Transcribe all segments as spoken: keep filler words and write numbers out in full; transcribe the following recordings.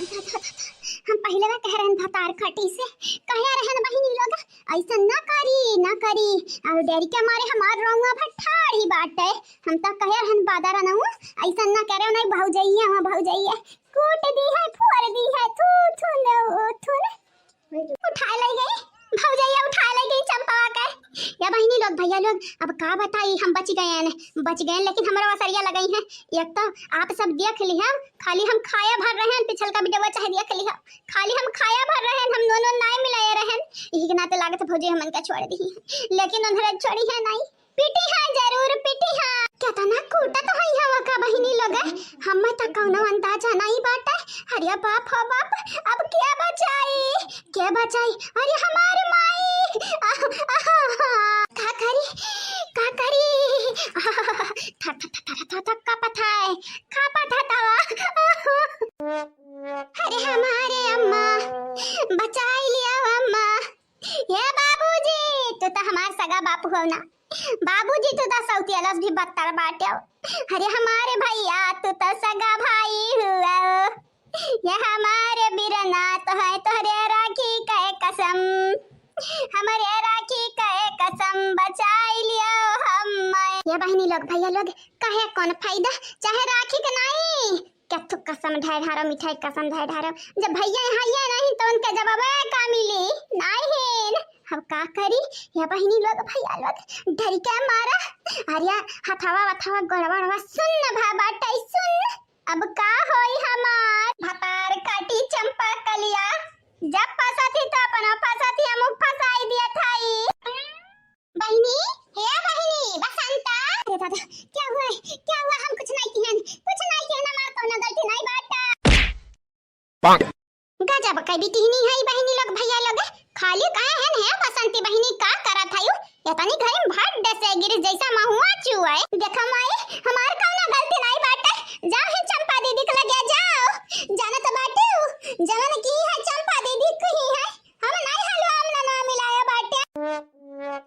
हम पहिले ना कह रहन भतार खटी से, कहे रहन बहिनी लोग, "ऐसन ना करी, ना करी।" और डर के मारे हमार रोंगवा भर ठाढ़ी बाटे। हम तो कहे रहन बादर नऊ, "ऐसन ना करे, नहीं भौजैया, वहाँ भौजैया कूट दी है, फोड़ दी है, थू, थू, न, ओ, थू, न।" उठाए ले गई, भौजैया उठाए ले गई चंपवा के। या बहिनी लोग, भैया लोग, अब का बताई, हम बच गए हैं, बच गए हैं, लेकिन हमरा असरिया लगई है। एक तो आप सब देख लिहब, खाली हम खाया भर रहे हैं, पिछलका वीडियो चाहे देख लिहब, खाली हम खाया भर रहे हैं, हम दोनों नाय मिलाए रहे हैं। यही के नाते लागत भौजी हमन का छोड़ दी है, लेकिन उन्हें छोड़ी है नहीं। पिटी हाँ, जरूर पिटी हाँ। केतना कूटत होई हवा का बहिनी लोग, हमें त कौनो अंदाजा नहीं बाटे। अरे बाप हो बाप, अब के बचाई, के बचाई? अरे हमार माई, आह, आह, आह, का करी, का करी? आह, थर, थर, थर, थर, थर, थर कांपत है, कांपत है तवा। अरे हमारे अम्मा, बचाई लिया अम्मा। हे बाबूजी, तू तो हमार सगा बापू हो ना। बाबूजी, तू तो सौतियलस भी बदतर बाटे। अरे हमारे भैया, तू तो सगा भाई हुआ। ये हमारे बिरना तो है, तोहरे राखी के कसम, हमरे राखी के कसम, बचाई लियो हमें। ये बहिनी लोग, भैया लोग, कहे कौन फायदा, चाहे राखी के नाई, केथू कसम ढाई ढारो, मिठाई कसम ढाई ढारो। जब भैया यहाँ ये नहीं तो उनके जवाब का मिली? नहीं। अब का करी? या बहिनी लोग, भैया लोग, डर के मारा। अरे हथवा वथवा गोड़वा वड़वा सुन्न भा बाटे, सुन्न। अब का होई हमार? भतार काटी चंपा कलिया, जब फंसत ही तो अपनो फंसत ही, हम फंसाई दिया थाई। बहिनी, हे बहिनी, बसंता। अरे दादा, क्या हुआ है? क्या हुआ? हम कुछ नहीं किहन, कुछ नहीं किहन, हमार कौनो गलती नहीं बाटा। गजब कह दी टिहनी है बहिनी लोग, भैया लोग, खाली कहे हन, "हे बसंती बहिनी, का करत है यू? इतनी घर में भड्ड से गिरिस जैसा महुआ चुए।" देखा माई, हमार कौनो गलती नहीं बाटे, जाओ ही चंपा दीदी के लगे जाओ, जानत बाटे, जवन की है चंपा दीदी की है। हम नाई हलवा में ननवा मिलाया बाटे।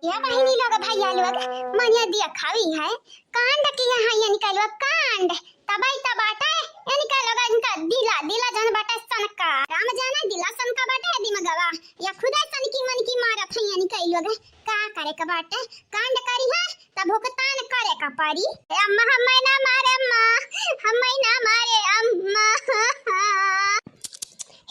या बहिनी लोग, भैया लोग, मनिया दिया खावी है, कांड किया है ये निकलवा कांड, तबाई तबाटा है ये निकलवा, इनका दिला, दिला जन बाटे सनका, राम जाने दिला सनका बाटे है दिमगवा, या खुदा सनकी मनकी मारत है ये निकलवा, का करे का बाटे, कांड करी है, तब भुगतान करे का पड़ी। ए अम्मा, हमें ना मारे अम्मा, हमें ना मारे अम्मा।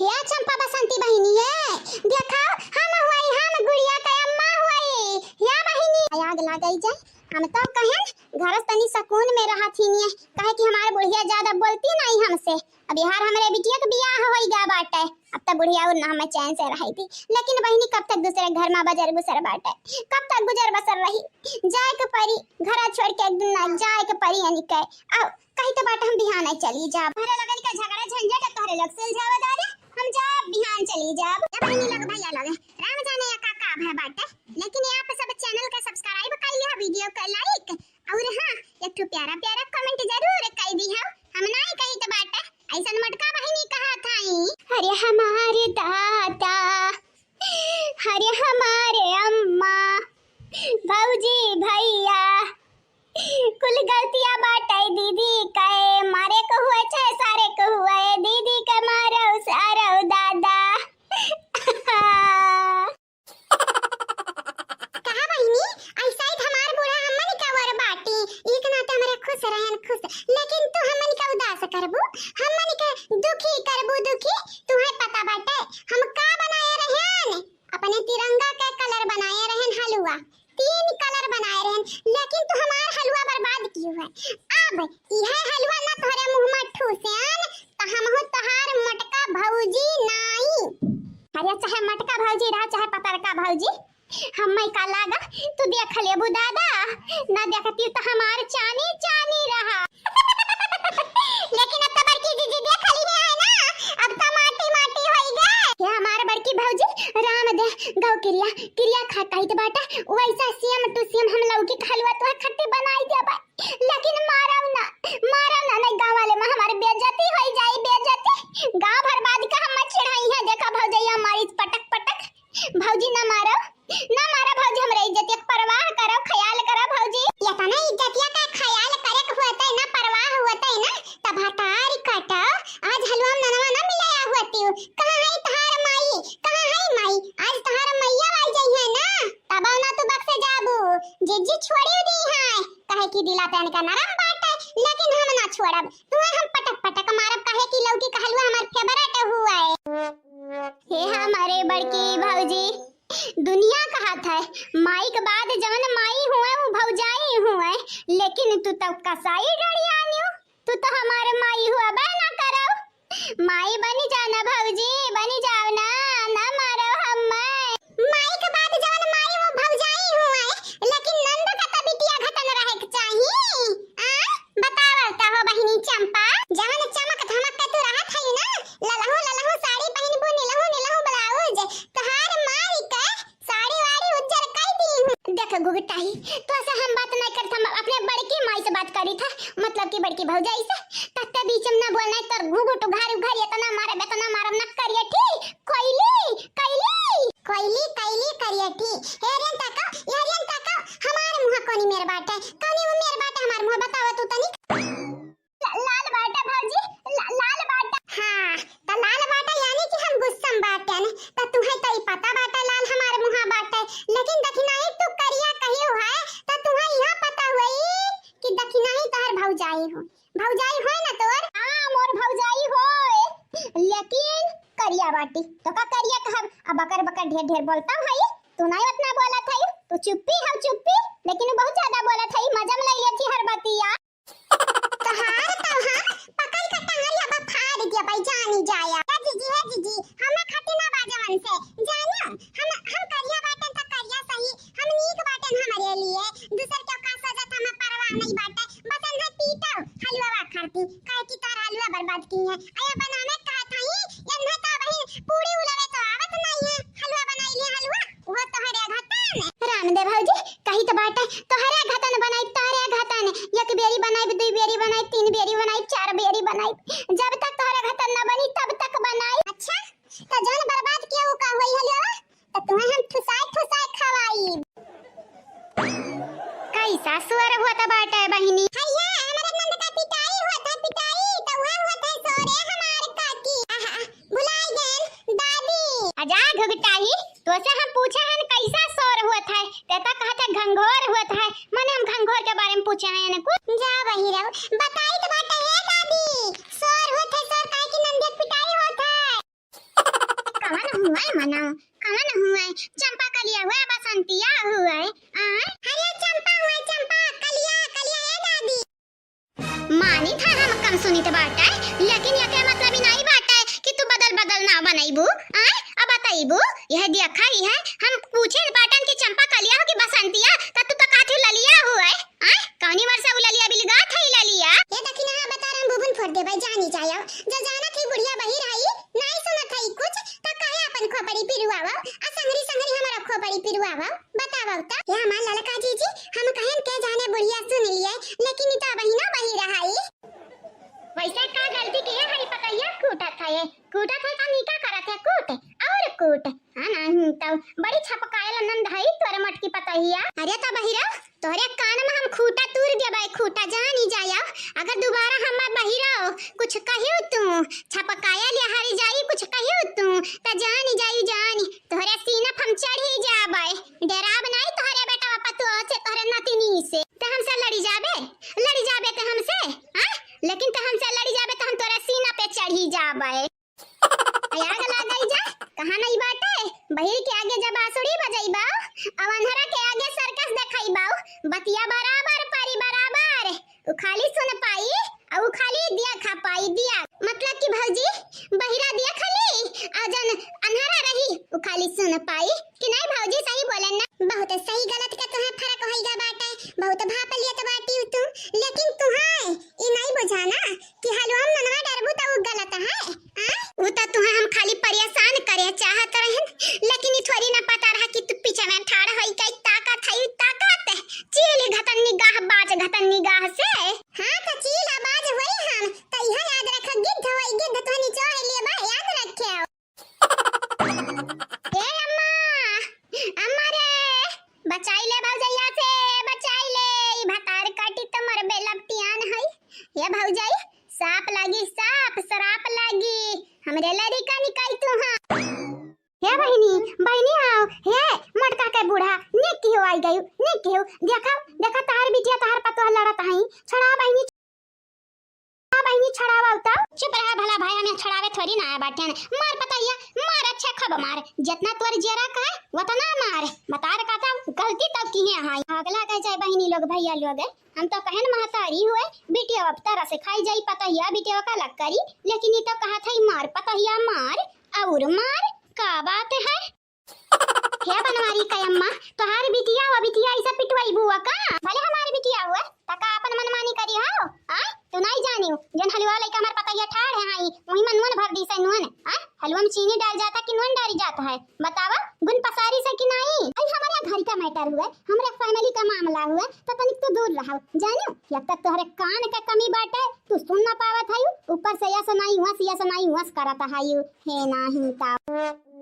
हे चंपा बसंती बहिनी, ये देखा, हम हुआई, हम गुड़िया के अम्मा हुआई। या बहिनी, आग लागई जाए, हम तो कहन घर तनी सुकून में रहत ही नहीं, काहे कि हमार बुढ़िया ज्यादा बोलती नहीं हमसे। अब यार हमरे बिटिया के बियाह होई गा बाटे, अब त बुढ़िया और ना हमें चैन से रही थी, लेकिन बहिनी कब तक दूसरे घर में बजर गुजर बाटे, कब तक गुजर बसर रही? जाए के परी, घर छोड़ के एक दिन ना जाए के परी, यानी के, आओ, कही तो बाटे हम बिहान चली जाब। तोहरे लगन के झगड़ा झंझट अब तोहरे लोग सुलझावे दारे, हम जाब बिहान चली जाब। ए बहिनी लोग भैया लोग, राम जाने या का का भय बाटे, लेकिन ये आप सब चैनल के सब्सक्राइब कर लिया, वीडियो के लाइक और हाँ, एक ठो प्यारा प्यारा कमेंट जरूर कर दी हो। हम नाई कही तो बाटे, ऐसन मोटका बहिनी कहा थाई। अरे हमारे दादा, अरे हमारे अम्मा, भौजी भैया, कुल गलतिया बाटे दीदी के, मारे को हुए चाहे सारे को हुए, दीदी के मारो सारो दादा। कहा बहिनी, ऐसा ही हमार बूढ़ा हमन का वर बाटी, एक नाते हमरे खुश रहन खुश, लेकिन तू हमन का उदास करबू, हमन के दुखी करबू दुखी, तुहे पता बाटे हम का बनाए रहन? अपने तिरंगा के कलर बनाए रहन हलवा, तीन कलर बनाए रहन, लेकिन तू हमार हलवा बर्बाद कियो है। अब इहे हलवा ना तोहरे मुंह में ठूसन, त हमहू तोहार मोटका भौजी नाई। अरे चाहे मोटका भौजी रहा, चाहे पतरका भौजी, हम्मे का लागा, तू देख लेबू दादा, ना देखती त हमार चानी चानी रहा। लेकिन अब तो बड़की जीजी देख ली है ना, अब तो माटी माटी होई गए। ये हमार बड़की भौजी, राम दे गौ किरिया, किरिया खा कहत बाटा, वैसा सेम टू सेम हम लौकी के हलवा तोहर खट्टी बनाई देबा। लेकिन मारब ना, मारब ना, नहीं गाँव वाले में हमार बेइज्जती होई जाई, बेइज्जती। गाँव भर बाद का हम चिढ़ाई है, देखा भौजैया मारी पटक पटक। भौजी ना मारो, ना मारो भौजी, हमरे इज्जतिया के परवाह करो, ख्याल करो भौजी। इतना इज्जतिया का ख्याल करे के होते ना, परवाह होते ना, तब हतार काटो। आज हलवा में ननवा ना मिलाया हुआ तनिका नरम बाटे, लेकिन हम ना छोड़ब। तुहे हम पटक पटक मारब, काहे कि लौकी का हलवा हमार favourite हुए। हे हमारे बड़की भौजी, दुनिया कहत है, माई के बाद जवन माई हुए, वो भौजाई हुए, लेकिन तू तो कसाई डरियानी हो। तू तो हमारे माई हुआ बे ना करो। माई बनी जाओ ना भौजी, बनी जाओ ना, ना मारो हम्मे। माई के बाद जवन माई वो भौजाई हुए, लेकिन नंद का तो बिटिया घटन रहे के चाही। आ? बतावल तो हो बहिनी चंपा, जवन चमक धमक के तू रहत है ना, ललहू ललहू साड़ी पहिनबू, नीलहू नीलहू blouse, तोहार माई के साड़ी वाड़ी उज्जर कई दी हूँ। देख घुघुटाही, तो से हम बात नहीं करत, हम अपने बड़की माई से बात करी था, मतलब कि बड़की भौजाई से। तत्ते बीच में ना बोलना है, तोर घुघुट उघार उघार इतना मारब, इतना मारब ना करिए, ठीक? कोयली, कैली, कोयली, कैली करिए, ठीक? हेरियन तको, हेरियन तको, हमारे मुँह कोनी मेर बाटे, कोनी वो मेर बाटे, हमार मुँह बतावा तू तनी। ल-, लाल बाटा भौजी, ल-, लाल बाटा। हाँ, त लाल बाटा यानी कि हम गुस्सा में बाटेन। त तुहे त ई पता बाटा लाल हमार मुहा बाटे, लेकिन दखिनाही तू करिया कहियो है, त तुहे इहा पता होई कि दखिनाही तोहर भौजाई हो। भौजाई होय ना तोर? हाँ, मोर भौजाई होय, लेकिन करिया बाटी। तो का करिया कहब? अब बकर बकर ढेर ढेर बोलता है, तू नहीं उतना बोलत है, तू चुप्पी है चुप्पी, लेकिन वो बहुत ज्यादा बोलत है, मजा में ले लेती हर बतिया। तोहार तो हम पकड़ के टंगरिया बा फाड़ दिया भाई, जानी जाया। ए जीजी, हे जीजी, हमें खातिर ना बाजवन से, जानियो, हम, हम करिया बाटन त करिया सही, हम नीक बाटन हमरे लिए, दूसर के का सोचत हमें परवाह नहीं बाटे, बस अन्हे पीटो, हलवा खाती, काहे कि तार हलवा बर्बाद की है, अया बनावे कहत हई, अन्हे तो बहिन पूरी उलावे तो आवत नहीं है, हलवा बनाई ले हलवा, वो तोहरे घटन। राम दे भौजी, कही तो बाटे, तोहरे घटन बनाई, तोहरे घटन। एक बेरी बनाई, दुई बेरी बनाई, तीन बेरी बनाई, चार बेरी बनाई। जब तक तोहरे घटन न बनी, तब तक बनाई। अच्छा, तो जौन बर्बाद किया वो का होई हलो? तो तुम्हें हम ठुसाए ठुसाए खवाई। कैसा स्वर होता बाटे बहिनी? हैया, हमारे नंद का पिटाई होत है, पिटाई, तो वह होत है सोरे हमार काकी। आहा, भुलाई गएन दादी। अजा घुघटाही, तोसे हम पूछे हन कैसा शोर होत है, ते तो कहत है घंघोर होत है, मने हम घंघोर के बारे में पूछे हन कुछ। जा बहिरव, बताई तो बाटे हे दादी, शोर होत है, शोर काहे कि नंदिया के पिटाई होत है। कवन हुए मनो, कवन हुए, चंपा कलिया हुए, बसंतिया हुए, आय? अरे चंपा हुए, चंपा, कलिया, कलिया, ए दादी। मानित है हम कम सुनित बाटे, लेकिन एके मतलब ई नाई बाटे कि तू बदल बदल नाव बनइबू, आय? अब बतइबू, यह देखा ही है, हम पूछे बाटन कि चंपा कलिया हो कि बसंतिया, त तू तो कहत ही ललिया हो, आय? आय? कौनी वर्षा उ ललिया बिलगात है ललिया? ये देखी ना, बता रहे हम बुबुन फोड़ दे भाई, जानी जायो, जो जानत ही बुढ़िया बहिर है, नाई सुनत है कुछ, त काहे अपन खोपड़ी पिरुआवा, आ संगरी संगरी हमारा खोपड़ी पिरुआवा। बतावब त। ए हमार ललका जीजी, हम कहेन के जाने बुढ़िया सुन लिए, लेकिन ई तो अबहिनो बहिर हई। वैसे का गलती किए हई पतैया कूटत है, कूटत है त नीका करत है कूट, और कूट। हाँ नहीं तो बड़ी छपकायल नंद हई तोरे मटकी पतैया। अरे त बहिरा, तोहरे कान में हम खूटा तूर देबै, खूटा जानी जाया। अगर दोबारा हमार बहिरा कुछ कहियो तू, छपकायल हरी जाई कुछ कहियो तू, त जानी जाई जानी। तोहरे सीना पे हम चढ़ी जाबे, डराब नाई तोहरे बेटवा पतोह से, तोहरे नतिनी से। ते हमसे लड़ी जाबे, लड़ी जाबे ते हमसे, हाँ? लेकिन ते हमसे लड़ी जाबे तो हम तोहरे सीना पे चढ़ी जाबे। आग लाग गई जा, कहाँ नहीं बाटे? बहिर के आगे जब आसुड़ी बजइबा, अब अन्हरा के आगे सर्कस देखइबा, बतिया बराबर परी बराबर। उ खाली सुन पाई, आ उ खाली देख पाई, देख। मतलब कि भौजी, बहिरा देख ली, आ जन अन्हरा रही, उ खाली सुन पाई। कि नहीं भौजी, सही बोले ना? बहुत सही गलत के तुहे फर्क होइगा बाटे, बहुत भाप लियत बाटी तू, लेकिन तुहे ई नहीं बुझाना कि हलवा में ननवा डरबू त उ गलत है, आ? उ त तुहे हम खाली परेशान करे चाहत रहन, लेकिन ई थोड़ी ना पता रहा कि तू पीछे में ठाड़ होई के ताकत है, ताकत। चील घटन निगाह, बाज घटन निगाह से। हाँ, त चील आ बाज होई हम, त इहे याद रख, गिद्ध होई गिद्ध, तोहनी चाहे लेबा, याद रखे। ए अम्मा, अम्मा रे, बचाई ले भौजैया से, बचाई ले, ई भतार काटी त मरबे लपटियान है। ये भौजाई, साप लागी, साप, सराप लागी, हमरे लड़िका निकाई तू हाँ। हे बहिनी, बहिनी आओ, हे मोटका के बूढ़ा, निक किहो आई गयू, निक किहो, देखो, देखा तहार बिटिया तहार पतोह लड़त हई, छड़ा बहिनी, छड़ा बहिनी छड़ावा उताव। चुप रहा भला भाई, हम यहाँ छड़ावे थोड़ी ना आया बाटियन। मार पतोहिया, मार, अच्छा खूब मार, जितना तोर जियरा कहे उतना मार। बतार का तब गलती तब किहे हई। अगला कह जाए बहिनी लोग भैया लोग, हम तो कहन महतारी हुए, बिटिया अब तरह से खाई जाई पतोहिया, बिटिया का लग करी, लेकिन ये तो कहा था मार पतोहिया मार और मार, का बात है? हे बनवारी कयम्मा, तोहार बिटिया व बिटिया ऐसा पिटवाई बुआ का? भले हमार बिटिया हुआ, तका अपन मनमानी करी हो? आय, तू नहीं जानियो, जन हलवा लइका हमार पतोहिया ठाड़ है, हाई, वही में नून भर दी से नून, आय, हलवा में चीनी डाल जाता कि नून डाल जाता है, बतावा, गुन पसारी से कि नहीं? अरे हमारे घर का मैटर हुआ, हमरे फैमिली का मामला हुआ, तो तनिक तो दूर रहो, जानियो, या तक तोहरे कान का कमी बाटे, तू सुन ना पावत है, ऊपर से या सुनाई हुआ, या सुनाई हुआ करत है, हे नाही ता।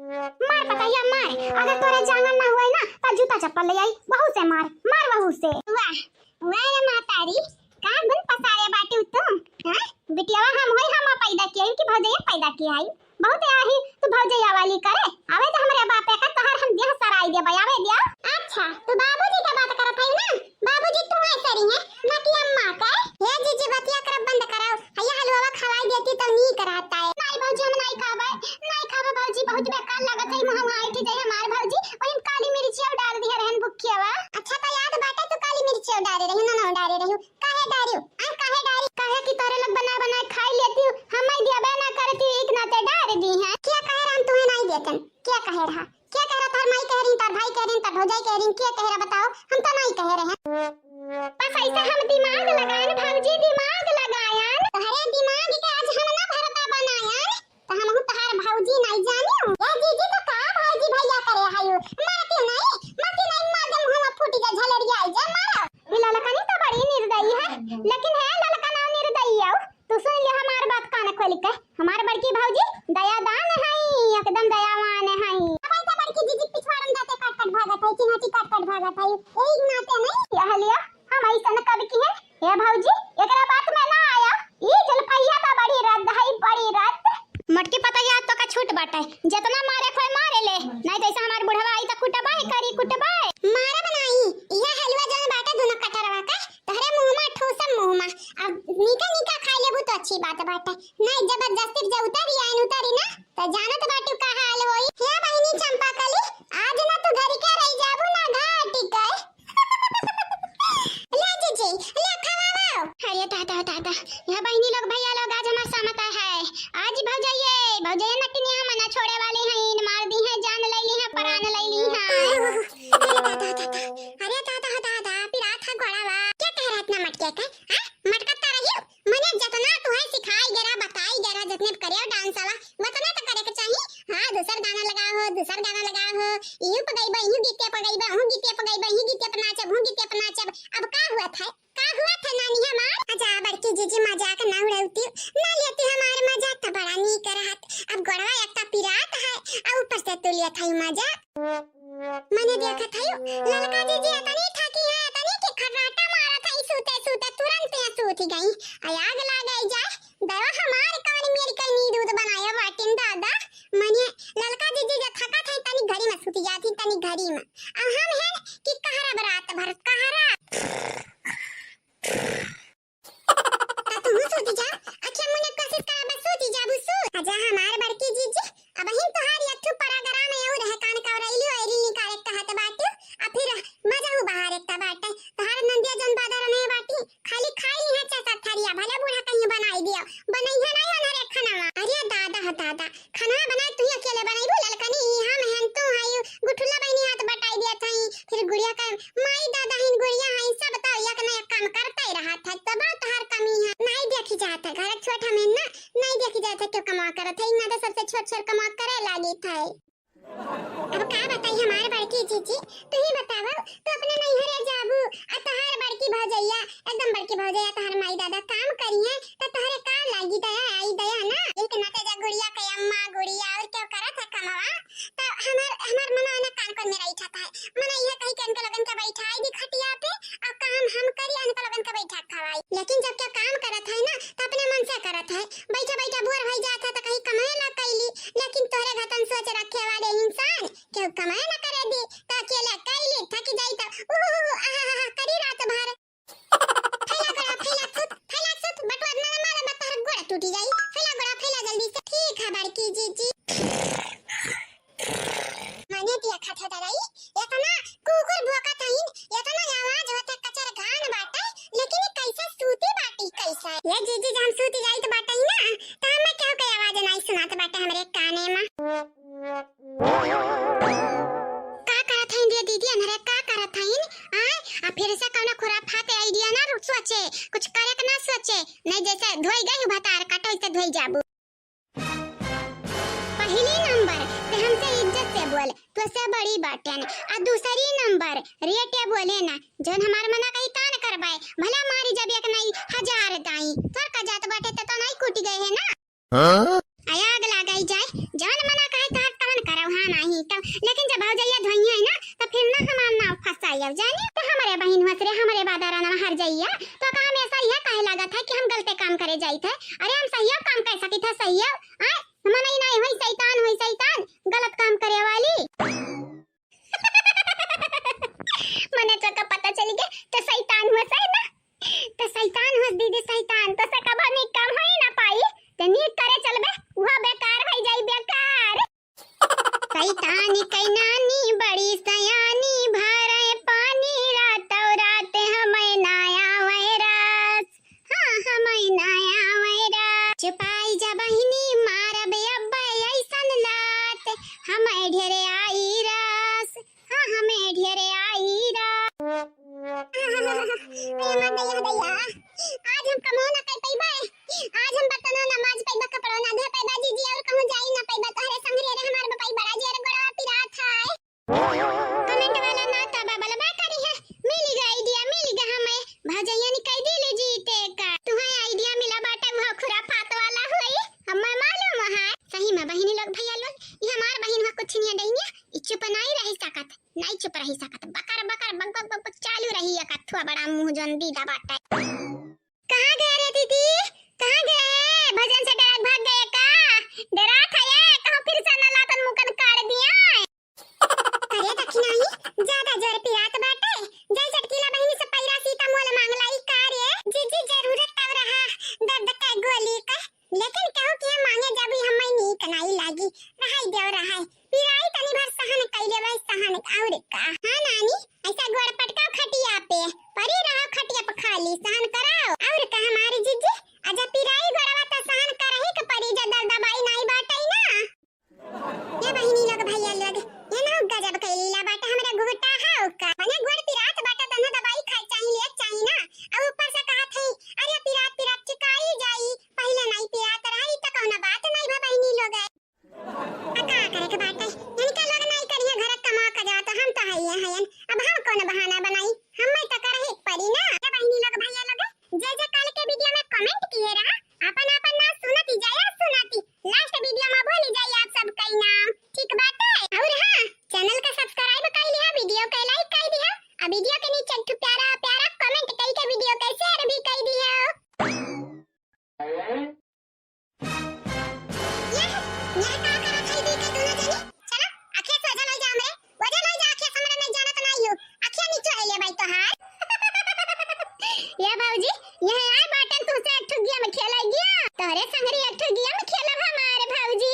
मार पतोहिया मार, अगर तोरे जांगर ना हुए ना, त जूता चप्पल ले आई, बहू से मार, मार बहू से। वाह, वाह रे महतारी, का गुन पसारे बाटू तू, हाँ? बिटियावा हम होई, हम पैदा किया कि भौजैया पैदा किया है? बहुत आही तू भौजैया वाली करे, आवे तो हमरे बापे का तोहर हम देह सराई देबे, आवे दिया। अच्छा, तू बाबूजी के बात करत है ना? बाबूजी तू ऐसे रही है, ना कि अम्मा के। हे जीजी, बतिया करब बंद कराओ। हैया हलवा खवाई देती तो नीक रहता है। नहीं भौजी, हम नहीं खाबे, नहीं खाबे भौजी, बहुत बेकार लगत है, मुँह में आइठ जाए हमार भौजी। वही काली मिर्चिया डाल दिया रहन भुक्कियावा। अच्छा तो याद बाटे तू काली मिर्चिया डाले रही, ना, ना डाले रही। काहे डारी? आ काहे डारी? काहे कि तोरे लोग बना बना खाई लेती, हम ही दिया ना करती, एक नाते डार दी है। क्या कहे रहा हम तुम्हें नहीं देतन? क्या कहे रहा? क्या कह रहा? तार माई कह रही, तार भाई कह रही, तार भौजाई कह रही, क्या कह रहा बताओ? हम तो नहीं कह रहे हैं। बस ऐसे हम दिमाग लगायन भौजी, दिमाग लगायन। तोहरे दिमाग के आज हम ना भरता बनायन, तो हम हूँ तोहार भौजी नहीं जानियो। ए जीजी तो का भौजी भैया करे हायु? मारती नहीं, मारती नहीं, मार दे मुँह में फूटी जा झलरिया आई जा मारो। ई ललकनी तो बड़ी निर्दयी है, लेकिन है ललकना निर्दयी आउ। तू सुन ले हमार बात कान खोल के। हमार बड़की भौजी दयादान है, एकदम दयावान है। अब ऐसा बड़की जीजी पिछवाड़न जाते काट काट भागत है, चिन्हाची काट काट भागत है। यही नाते नहीं। यह लिया, हम ऐसन कब की है? हे भौजी, एकरा बात में ना आया। ई जलपैया तो बड़ी रद्द है, बड़ी रद्द। मोटकी पतोहिया तो का छूट बाटे, जितना मारे खोए मारे ले, नहीं तो ऐसा हमार बुढ़वा आई तो कुटबा है करी, कुटबा है। मारब नाही, इहे हलवा जौन बाटे दुनो कटरवा का, तोहरे मुँह में ठूसम मुँह में। अब निका निका खाई लेबू तो अच्छी बात बाटे, नहीं जबरदस्ती से उतारी आइन उतारी ना, तो जानत बाटू का हाल होई। हे बहिनी चंपा कली, आज ना तू घर के रह जाबू ना घाट के। ले जीजी, ले खवाओ। अरे दादा, दादा, यह बहिनी लोग, भैया लोग, आज हमार समता है। आज भौजाइये, भौजाइये नटनिया मना छोड़े वाली हैं, मार दी हैं, जान ले ली हैं, प्राण ले ली हैं। अरे दादा, दादा, अरे दादा, दादा, पिरात है गोड़ावा। क्या कह रहा इतना मटके का? हाँ? मटकता रही? मने जतना तुहे सिखाई गरा, बताई गरा, जतने करियो डांस वाला, वतने तो करे के चाही। हाँ, दूसर गाना लगाओ हो, दूसर गाना लगाओ हो, इहू पे गइबा, इहू गीतिया पे गइबा, इहू गीतिया पे नाचब, इहू गीतिया पे नाचब। अब का हुआ था? का हुआ था नानी हमार? अच्छा, बड़की जीजी मजाक ना उड़ावती, ना लेती हमार मजाक तो बड़ा नीक रहत। अब गोड़वा एक तो पिरात है, आ ऊपर से तू लिया था मजाक। मने देखत हयू, ललका जीजी अतनी थाकी है, अतनी के खर्राटा मारत है, सूते सूते तुरंत यहाँ सूत गई। आ आग लागे जाए, दवा हमार कवन मेरी कल नींद उद बनाया बाटिन दादा। मने ललका जीजी जे थकत है, तनी घड़ी में सूत जाती, तनी घड़ी में। अब हम हैं कि कहरा बरात भर कहरा। ता तुहू सूत जा, अखिया मुने कोशिश करा, बस सूत जा, बस सूत। आजा हमार बड़की जीजी, अबहिन तोहार यथु प्रोग्राम में और है, कान कवरैली वैली निकाले कहत बाटू, आ फिर मजा हु बाहर एकता बाटे। तोहार नंदिया जन बाजार में बाटी, खाली खाई लिहा चाचा थरिया, भले बूढ़ा कहीं बनाई दिया, बनैहा नहीं ओनरे खानावा। अरे दादा ह दादा, खाना बनाए तू अकेले बनाईबू ललकनी, इहाँ में हम तू हई, गुठुला बहिनी हाथ बटाई दिया थई, फिर गुड़िया का माई दादा हिन गुड़िया हई, सब तो एक न एक काम करते ही रहत है, तब तोहार कमी है, नहीं देखी जात है, घर छोट हमें ना, नहीं देखी जात है, क्यों कमा करत है, इतना तो सबसे छोट छोट कमा करे लागी था। अब का बताई हमार बड़की जीजी, तू ही बतावा, तू अपने नैहरे जाबू, आ तोहार बड़की भौजैया, एकदम बड़की भौजैया, तोहार माई दादा काम करिहे, तो तोहरे का लागी दया, आई दया ना, इनके नाते जा गुड़िया के अम्मा, गुड़िया और क्यों करत है कमावा, तो हमार, हमार मना ना कान कोन में रही था, मने यह कही कि इनके लोगन के बैठाई दी खटिया पे, और काम हम करी, इनके लोगन के बैठा खवाई। लेकिन जब क्या काम करत है ना, तो अपने मन से करत है। बैठा बैठा बोर हो जात है, तो कहीं कमाए ना कैली। लेकिन तोहरे घतन सोच रखे वाले इंसान, क्यों कमाए ना करे दी, तो अकेले कैली, थक जाई तो, उहुहुहु, आहाहाहा, करी रात काने मा। का करत हईन रे दीदी, अनहरे का करत हईन? आय, आ फिर से कौनो खुराफात idea ना रु-, सोचे, कुछ करे के ना सोचे, नहीं जैसे धोई गई हूँ भतार काटो, वैसे धोई जाबू। पहली नंबर, ते हमसे इज्जत से बोल, तोसे बड़ी बाटेन। आ दूसरी नंबर, रेटे बोले ना, जौन हमार मना कही तान करबाए, भला मारी जब एक नहीं हजार दाई, तोर का जात बाटे ते तो नहीं कूटी गए है ना? हाँ? आय आग लागाई जाए, जवन मना कहे तहर तवन करौ, हाँ नाही तब। लेकिन जब भौजैया धोइया है ना, तो फिर ना हमार नाव फंसायब, जानी? तो हमरे बहिन हुआ रे, हमरे बादारा ना हर जइया, तो का हमेशा यह कहे लागत है कि हम गलते काम करे जाइत है? अरे हम सहियो काम कर सकित है, सहियो। आय, मनई नहीं हुई, शैतान हुई, शैतान, गलत काम करे वाली। मने तो का पता चल गया, तो शैतान हुआ सही ना? तो शैतान हुआ दीदी, शैतान, तो से कबो नीक काम होई ना पाई, तो नीक करे चलबे, वो बेकार होई जाई, बेकार। शैतान के नानी बड़ी सयानी, भरे पानी रातौ रात हमें ना आवे रस। हाँ, हमें ना आवे रस। चुपाई जा बहिनी, मारब अब्बे ऐसन लात, हमें ढेरे आई रस। हाँ, हमें ढेरे आई रस। अरे हमार दैया, दैया, आज हम कमो ना कर पइबे, आज हम बर्तनो ना माज पइबे, कपड़ो ना धो पइबे, जीजी, और कहूँ जाई ना पइबे, तोहरे संगरी, अरे हमार बपाई बड़ा जी, अरे गोड़वा पिरात है। Comment वाला ना तबा बलबा करी है, मिल गया idea, मिल गया हमें। भौजैया ने कह दी ले जीते का। तुम्हें idea मिला बाटे, वो खुराफात वाला हुई, हमें मालूम है। सही में बहिनी लोग, भैया लोग, ये हमार बहिन हुआ कुछ नहीं डैनिया, ये चुप नहीं रह सकत, नहीं चुप रह सकत, बकर बकर बक बक बक बक चालू रही है कथुआ बड़ा मुंह जौन दीदा बाटे। कहाँ गए रे दीदी, कहाँ गए? भजन से डरत भाग गए का? डरात है ये, कहूँ फिर से ना लातन मुकन काट दिया। अरे दखिनाई, ज्यादा जोर पिरात बाटे। जय चटकीला बहिनी से पैरा सीता मोल मांग लाई का रे? जीजी जरूरत तब रहा दर्द का गोली का, लेकिन कहूँ कि मांगे जब ही हमें नीक नाई लागी। रहाई देव रहाई, पिराई तनी भर सहन कइले बा सहन, और का। हाँ नानी, ऐसा गोड़ पटकाओ खटिया पे, परी रहो खटिया पे खाली, सहन कराओ। और का हमारी जीजी, अजा पिराई गोड़वा त सहन करही के परी, जे दर्द दबाई नाई बाटई ना। ये बहिनी लोग, भैया लोग, ये ना गजब कइला बाटे हमरा घुघटा है ओका। मने गोड़ पिरात बाटे त ना दवाई खाए चाही, लिए चाही ना। अब ऊपर से कहत है, "अरे पिरात पिरात चिकाई जाई, पहिले नाई पिरात रही त कौनो बात नाई बा बहिनी लोग।" आ का करे के बाटे? इनका लोग नाई करिए घर कमा के जात, हम तो हइये हयन। अब हम कौन बहाना बनाई? हमें तो करही के परी ना। ये बहिनी लोग, भैया लोग, जे जे कल के video में comment किए रहा, अपन अपन नाम सुनती जाया सुनाती, last video में बोली जाई आप सब कई नाम, ठीक बाटे? और हाँ, channel का subscribe कर लिया, video के like कर दिया, और video के नीचे एक ठो प्यारा प्यारा comment कई के video के share भी कर दिया। यह, यह का करत है दी के दोनों जनी? चलो, आँखें सोझा लई जा हमरे। वजह लई जा आँखें, हमरे नहीं जानत नाई हो। आँखें नीचे ले ले भाई तोहार। ये भौजी, यह आए बाटन तुमसे एक ठो game खेले गया। तोहरे संगरी एक ठो game खेलब हमारे भौजी।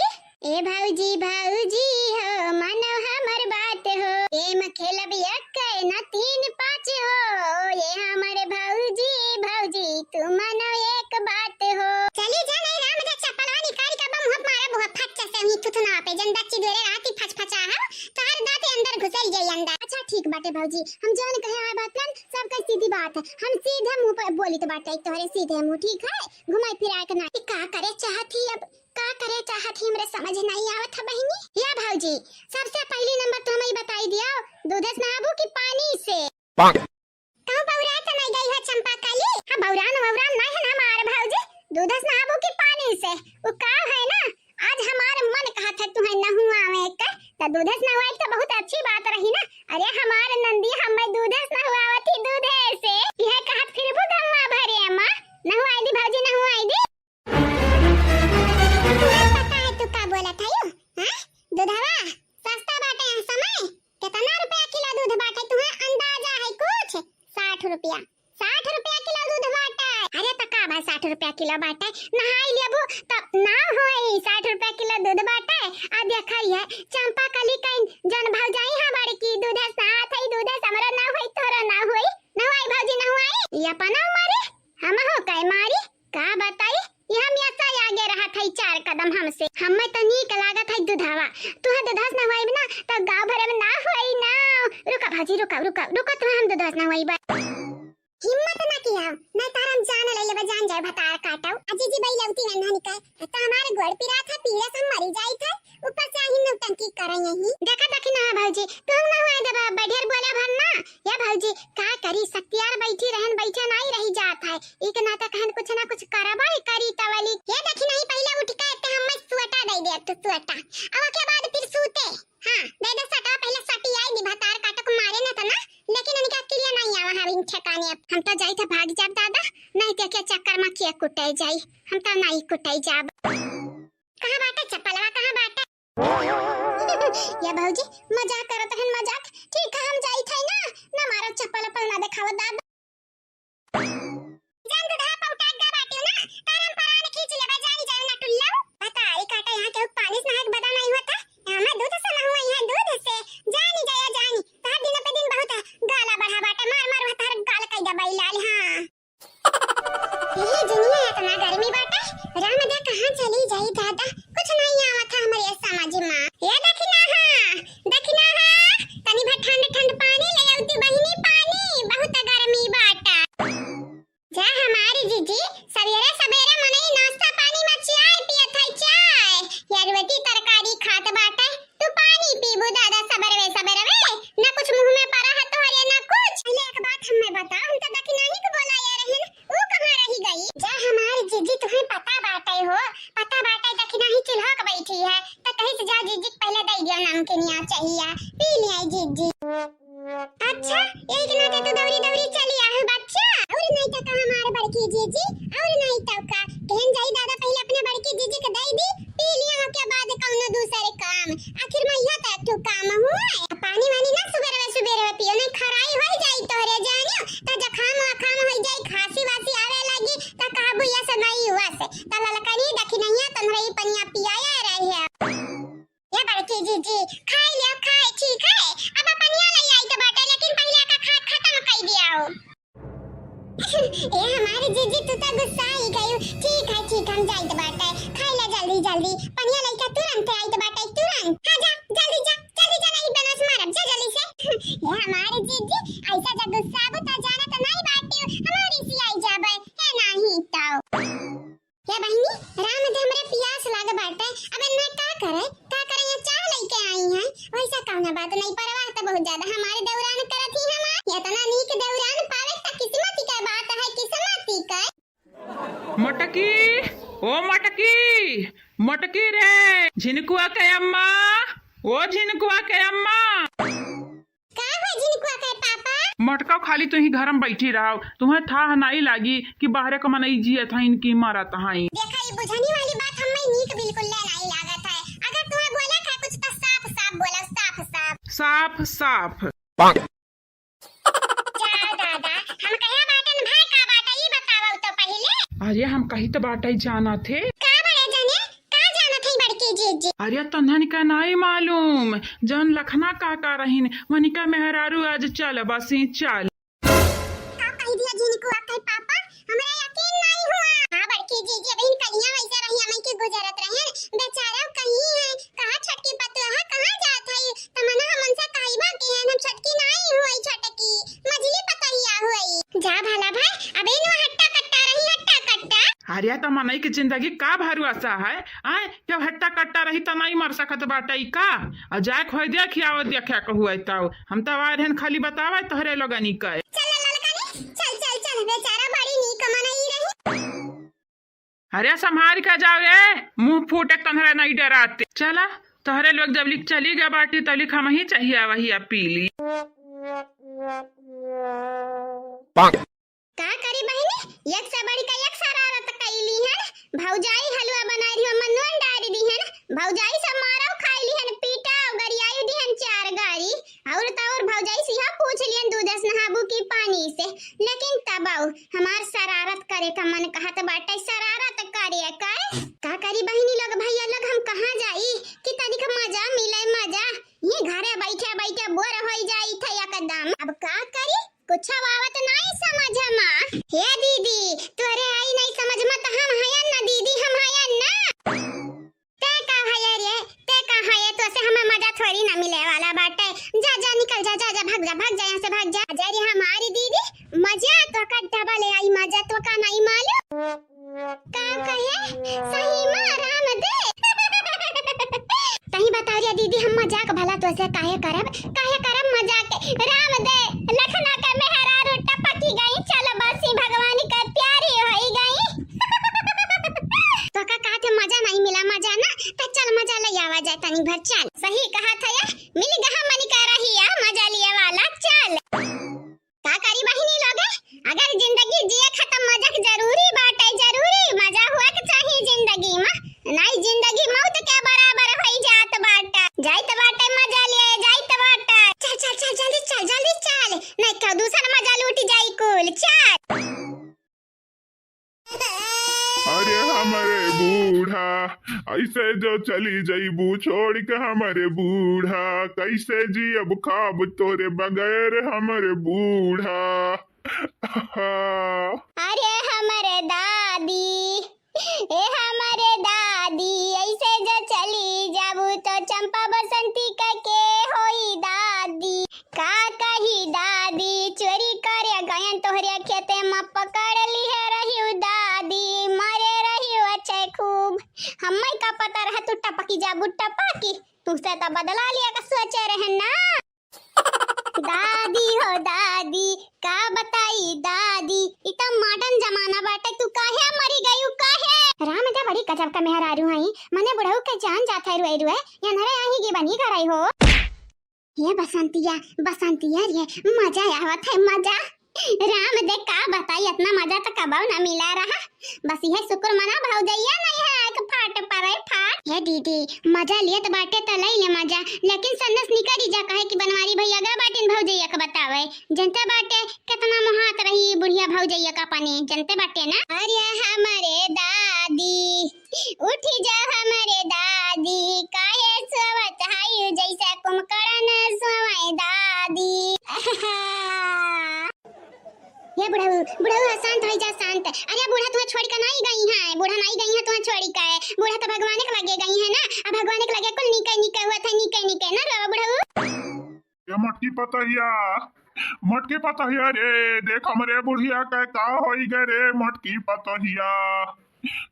ए भौजी, भौजी हो, मानो हमर बात हो। Game खेलब एक ना तीन पाँच हो। ये हमर भौजी, भौजी, तू मानो एक बात हो। चली जा नहीं राम, जा चप्पलवा निकाल के बम हुप मारा बुआ फच्चा से ही थुथुना पे जन दच्ची देरे राती फचफचा हो, तोहर दांत अंदर घुसल जाई अंदर। अच्छा ठीक बाटे भौजी, हम जौन कहे आए बाटन सब कह सीधी बात है, हम सीधे मुंह पे बोलित बाटे तोहरे सीधे मुंह, ठीक है? घुमाई फिराए के ना। ई का करे चाहत ही अब? का करे चाहत ही, हमरे समझ नहीं आवत है बहिनी। या भौजी, सबसे पहली नंबर तो हमें बताई दिया, दूध से नहाबू कि पानी से? पाक। कहूँ बौरा तो नहीं गई है चंपा काली? हाँ, बौरान वौरान नहीं है ना हमार भौजी, दूध से नहाबू कि पानी से? वो का है ना, आज हमार मन कहत है तुम्हें नहुआवे के, तो दूध से नहुआई तो बहुत अच्छी बात रही ना। अरे हमार नंदी हमें दूध से नहुआवत ही, दूध से। यह कहत फिर वो गम्मा भरे अम्मा, नहुआई दी भौजी, नहुआई दी। तुम्हें पता है तू का बोलत हयू? हाँ? दूधवा सस्ता बाटे यह समय। कितना रुपया किलो दूध बाटे? तुम्हें अंदाजा है कुछ? साठ रुपया। साठ रुपया किलो दूध बाटे। अरे त का भाई, साठ रुपया किलो बाटे, नहाई लेबू त ना होई। साठ रुपया किलो दूध बाटे। आ देखा ये चंपा कली कहीं जन भौजाई है बड़की, दूध साथ है, दूध हमरो ना होई, तोरो ना है चार कदम हमसे। हमें तो नीक लागत है दुधावा। तुहे दुधास नहवाइब ना, तो गाँव भर में ना होई ना। रुका भौजी, रुका, रुका, रुका, तुहे हम दुधास नहवाइब। हिम्मत ना किया, नहीं तार हम जान ले लेबे, जान जाए भतार काटो। अजी जी बई लौती नन्हन के, तो हमारे गोड़ पिरात है, पीड़ा से हम मरी जाइत है। ऊपर से आही नौटंकी करई यही। देखा देखी ना है भौजी, तू ना हुआ दबा, बढ़िया बोला भर ना। या भौजी, का करी, सत्यार बैठी रहन, बैठे नाई रही जात है। ई के नाते कहन कुछ ना कुछ करबा ही करी तवली। ये देखी नहीं, पहले उठ के ते हमें सुअटा दे दे, तू सुअटा। अब के बाद फिर सूते। हाँ, दे दे सटा, पहले सटी आई दी, भतार काटो को मारे ना तना। लेकिन इनका क्रिया नहीं आवा है इन ठिकाने। अब हम तो जाई थे भाग जाब दादा, नहीं तो के चक्कर में के कुटे जाई, हम तो नहीं कुटे जाब। कहाँ बाटे चप्पलवा, कहाँ बाटे? या भौजी, मजाक करत हन, मजाक। ठीक है, हम जाई थे ना, ना मारो चप्पल उप्पल ना देखावा दादा। जान दूधा पौटा गा बाटियो ना, तार हम परान खींच लेबे, जानी जाए ना टुल्लू। बताई काटा यहाँ केहू पानी से नहाए के बदा नहीं होता, यहाँ दूध से नहुआ, यहाँ दूध से। जानी जाया जानी, तार दिन पे दिन बहुत गाला बढ़ा बाटे, मार मार तार गाल कई दबाई लाल। हाँ। ये दुनिया इतना गर्मी बाटे, राम दे कहाँ चली जाई दादा, कुछ नहीं आवत है हमरे समझ में। ये दखिना हा, दखिना हा, तनी भर ठंड ठंड पानी ले आउती बहिनी, पानी, बहुत गर्मी बाटे। जा हमारी जीजी, सवेरे सवेरे मनई नाश्ता पानी में चाय पियत है, चाय। या रोटी तरकारी खात बाटे, तू पानी पीबू दादा सबरवे सबरवे, ना कुछ मुंह में पड़ा है तोहरे, ना कुछ। पहले एक बात हमें बता, हम तो दखिनाही के बोला या रहन, ऊ कहाँ रही गई? जा हमारी जीजी, तुम्हें पता बाटे हो, पता बाटे दखिनाही चूल्हा के बैठी है, तो कहीं से जा जीजी के पहले दे दियो नमकीनिया चाहिए, पी लिया जीजी। अच्छा, यही के नाते तू दौरी दौरी चली आहू बच्चा। और नहीं तो का हमारे बड़की जीजी, और नहीं तो का। कहन जाई दादा पहले अपने बड़की जीजी के दे दी, पी लिया ओके बाद कौनो दूसरे काम। आखिर में यह तो एक ठो काम हुआ है। पानी वानी ना सुबेरवे सुबेरवे पियो, नहीं खराई हो जाई तोहरे जानियो। तो जखाम वखाम हो जाई, खांसी वासी आवे लगी, तो कहबू या से नहीं हुआ से। तो ललकनी दखिनैया तोहरे ही पनिया पियाया रहे। ये बड़की जीजी, खाई लियो, खाए, ठीक है। अब पनिया ले आई तो बाटे, लेकिन पहले का खाए खत्म कर दिया हो। ए हमारी जीजी, तू तो गुस्सा ही गई। ठीक है, ठीक, हम जाइत बाटे, खाई ले जल्दी जल्दी। पनिया लेके तुरंत आइत बाटे, तुरंत। हाँ जा, जल्दी जा, जल्दी जा, नहीं बनस मारब, जा जल्दी से। ए हमारी जीजी, ऐसा जब गुस्सा आबू तो जाना तो नहीं बाटियो, हमारी सी आई जाबे, है नहीं तो। ए बहिनी, राम दे हमरे पियास लाग बाटे, अब इन्हें का करे, का करे, यहाँ चाह लेके आई हैं, वैसा कौनो बात नहीं, परवाह तो बहुत ज्यादा हमारे देवरान करत ही हमार, इतना नीक देवरान पावे त किस्मत के बात है, किस्मत के। मटकी, ओ मटकी, मटकी रे, झिनकुआ के अम्मा, ओ झिनकुआ के अम्मा। का हुआ झिनकुआ के पापा? मटका खाली तुही घर में बैठी रहो, तुम्हें थाह नाई लागी कि बाहरे क मनई जियत हईन कि मरत हईन। देखा, ई बुझनी वाली बात हमें नीक बिल्कुल ले नाई लागत है। अगर तुम्हें बोले था कुछ तो साफ साफ बोला, साफ साफ। साफ साफ। जा दादा, हम कहे बाटन भाई का बाटे, ई बतावा तो पहिले। अरे हम कही तो बाटे जाना थे। का बड़े जने? का जानत हई बड़की जीजी? अरे तन्हन का नाई मालूम, जौन लखना काका रहिन, वनिका मेहरारू आज चल बसी चल। का कही दिया झिनकुआ के पापा, हमरा यकीन नाई हुआ। हाँ बड़की जीजी, अबहिन कलिया वैसे रही हमई के गुजरत रहे, बेचारा कहीं है, कहाँ छोटकी पतुआ है, कहाँ जात है, तमन्ना हमन से कहिबा कि हम छोटकी नाई हुई, छोटकी मझली पतहिया हुई। जा भला भाई, अबहिन वो हट्टा कट्टा रही, हट्टा कट्टा। अरे त मनई के जिंदगी का भरोसा है, आय? जब हट्टा कट्टा रही त नाई मर सकत बाटे ई का? आ जाए खोई दे खियावत देखा कहू आई तौ। हम त आए रहन खाली बतावे तोहरे लोगनी के। चल ललकनी, चल, चल, चल, बेचारा बड़ी नीक मनई रही। अरे संभाल के जाओ रे, मुंह फूटे तोहरे नहीं डराते। चला, तोहरे लोग जब लिख चली गए बाटी तब लिख हम ही चाहिए वही अब पी ली। का करी बहिनी, एक से बढ़ के एक शरारत कइली हन। भौजाई हलवा बनाई रही, ओमा नून डारी दिहन। भौजाई सब मारव खाइली हन, पीटा गरियाई दिहन चार गारी। और त और भौजाई से यह पूछ लिहन, दूध से नहाबू की पानी से। लेकिन तबौ हमार शरारत करे का मन कहत बाटे, शरारत करे का। का करी बहिनी लोग, भैया लोग, हम कहाँ जाई कि तनिक मजा मिले, मजा। ये घरे बैठे बैठे बोर होई जाई थे एकदम। अब का करी? कुछ आवत नाई समझ मा। हे दीदी, तोरे आई नाई समझ मा त हम हयन ना दीदी, हम हयन ना। त भाग जा यहाँ से, भाग जा। अरे हमारी दीदी, मजा तो का डबल आई, मजा तो का नहीं मालूम। का कहे? सही मा राम दे। तही बताओ रे दीदी, हम मजाक भला तोसे काहे करब, काहे करब मजाक? राम दे, लखना के मेहरारू टपकी गई, चल बसी भगवान के प्यारी होई गई। तो का कहत है मजा नहीं मिला, मजा ना, तो चल मजा ले आवा जाए तनी भर, चल। सही कहत है, मिल गहा मन का रहिया, मजा लिया वाला, चल। का करी बहिनी लोगे, अगर जिंदगी जिए खातिर मजा के जरूरी बाटे, जरूरी मजा हुआ के चाही जिंदगी मा, नहीं जिंदगी मौत के बराबर होई जात बाटे। जाइत बाटे मजा लिए, जाइत बाटे। चल, चल, चल, जल्दी चल, जल्दी चल, नहीं तो दूसर मजा लूट जाई कुल। चल। अरे हमरे बूढ़ा, ऐसे जो चली जइबू छोड़ के हमरे बूढ़ा, कैसे जियब खाब तोरे बगैर हमरे बूढ़ा। अरे हमरे दादी, ए हमरे दादी, ऐसे जो चली जाबू तो चंपा बसंती का के होई दादी। का कही दादी, चोरी करे गयन तोहरे खेते म पकड़ लिहे रहिउ दादी, मरे रहिउ अच्छे खूब। हम्मे का पता रहे तू टपकी जाबू टपकी, तुमसे तो बदला लिया का सोचे रहे ना। दादी हो दादी, का बताई दादी, इ त modern जमाना बाटे, तू काहे मरी गयू काहे? राम दे बड़ी गजब का मेहरारू हई, मने बुढ़ऊ के जान जात है रुए रुए, यनरे आही की बनी करई हो। हे बसंतिया, बसंतिया रे, मजा आवत है, मजा। राम दे का बताई, इतना मजा तो कबहू ना मिला रहा। बस यह शुक्र मना भौजैया नहीं है, एक फाट परे फाट। हे दीदी, मजा लेत बाटे त लई ले मजा, लेकिन सन्नस निकरी जा, काहे कि बनवारी भैया गा बाटिन भौजैया के बतावे। जनते बाटे, कितना मोहात रही बुढ़िया भौजैया का पानी, जनते बाटे ना। अरे हमरे दादी, उठी जा हमरे दादी, काहे सोवत हायु जैसे कुंभकर्ण सोवे दादी। ये बुढ़ऊ, बुढ़ऊ, शांत होइ जा, शांत। अरे बूढ़ा तुहे छोड़ी का नाई गई है, बूढ़ा नाई गई है तुहे छोड़ी का है। बूढ़ा तो भगवान के लगे गई है ना, अब भगवान के लगे कुल नीके नीके हुआ था, नीके नीके ना रोवा बुढ़ऊ। ये मोटकी पतोहिया, मोटकी पतोहिया रे, देख हमरे बुढ़िया के का होई गे रे मोटकी पतोहिया।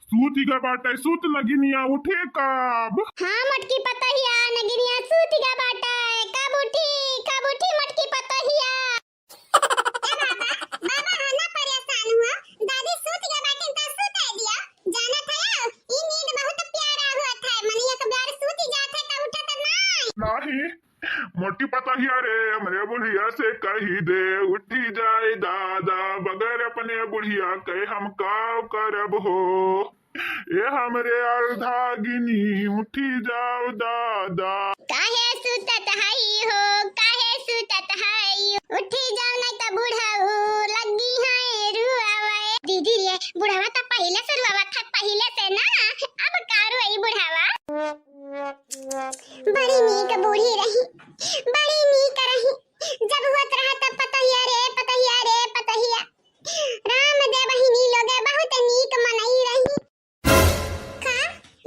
सूत गे बाटे, सूत नगिनिया उठे कब? हाँ मोटकी पतोहिया, नगिनिया सूत गे बाटे, कब उठी, कब उठी मोटकी पतोहिया? ए बाबा, बाबा, हम ना परेशान हुआ, दादी सूत गे बाटिन त सूते दिया। जानत है, ई नींद बहुत प्यारा होत है, मने एक बार सूत जात है त उठत नाई। नाही, मोटी पतोहिया रे, हमरे बुढ़िया से कही दे, उठी जाए दादा, बगैर अपने बुढ़िया के हम का करब हो। ए हमरे अर्धागिनी, उठी जाओ दादा। काहे सुतत हई हो, काहे सुतत हई? उठी जाओ नहीं त बुढ़ऊ लगी है रुआवे। दीदी रे, बुढ़वा त पहिले से रुआवा था, पहिले से ना, अब का रुआई बुढ़वा? बड़ी नीक बूढ़ी रही, बड़ी नीक रही। जब होत रहा तब पतोहिया रे, पतोहिया रे, पतोहिया। राम दे बहिनी लोगे बहुत नीक मनई रही। का?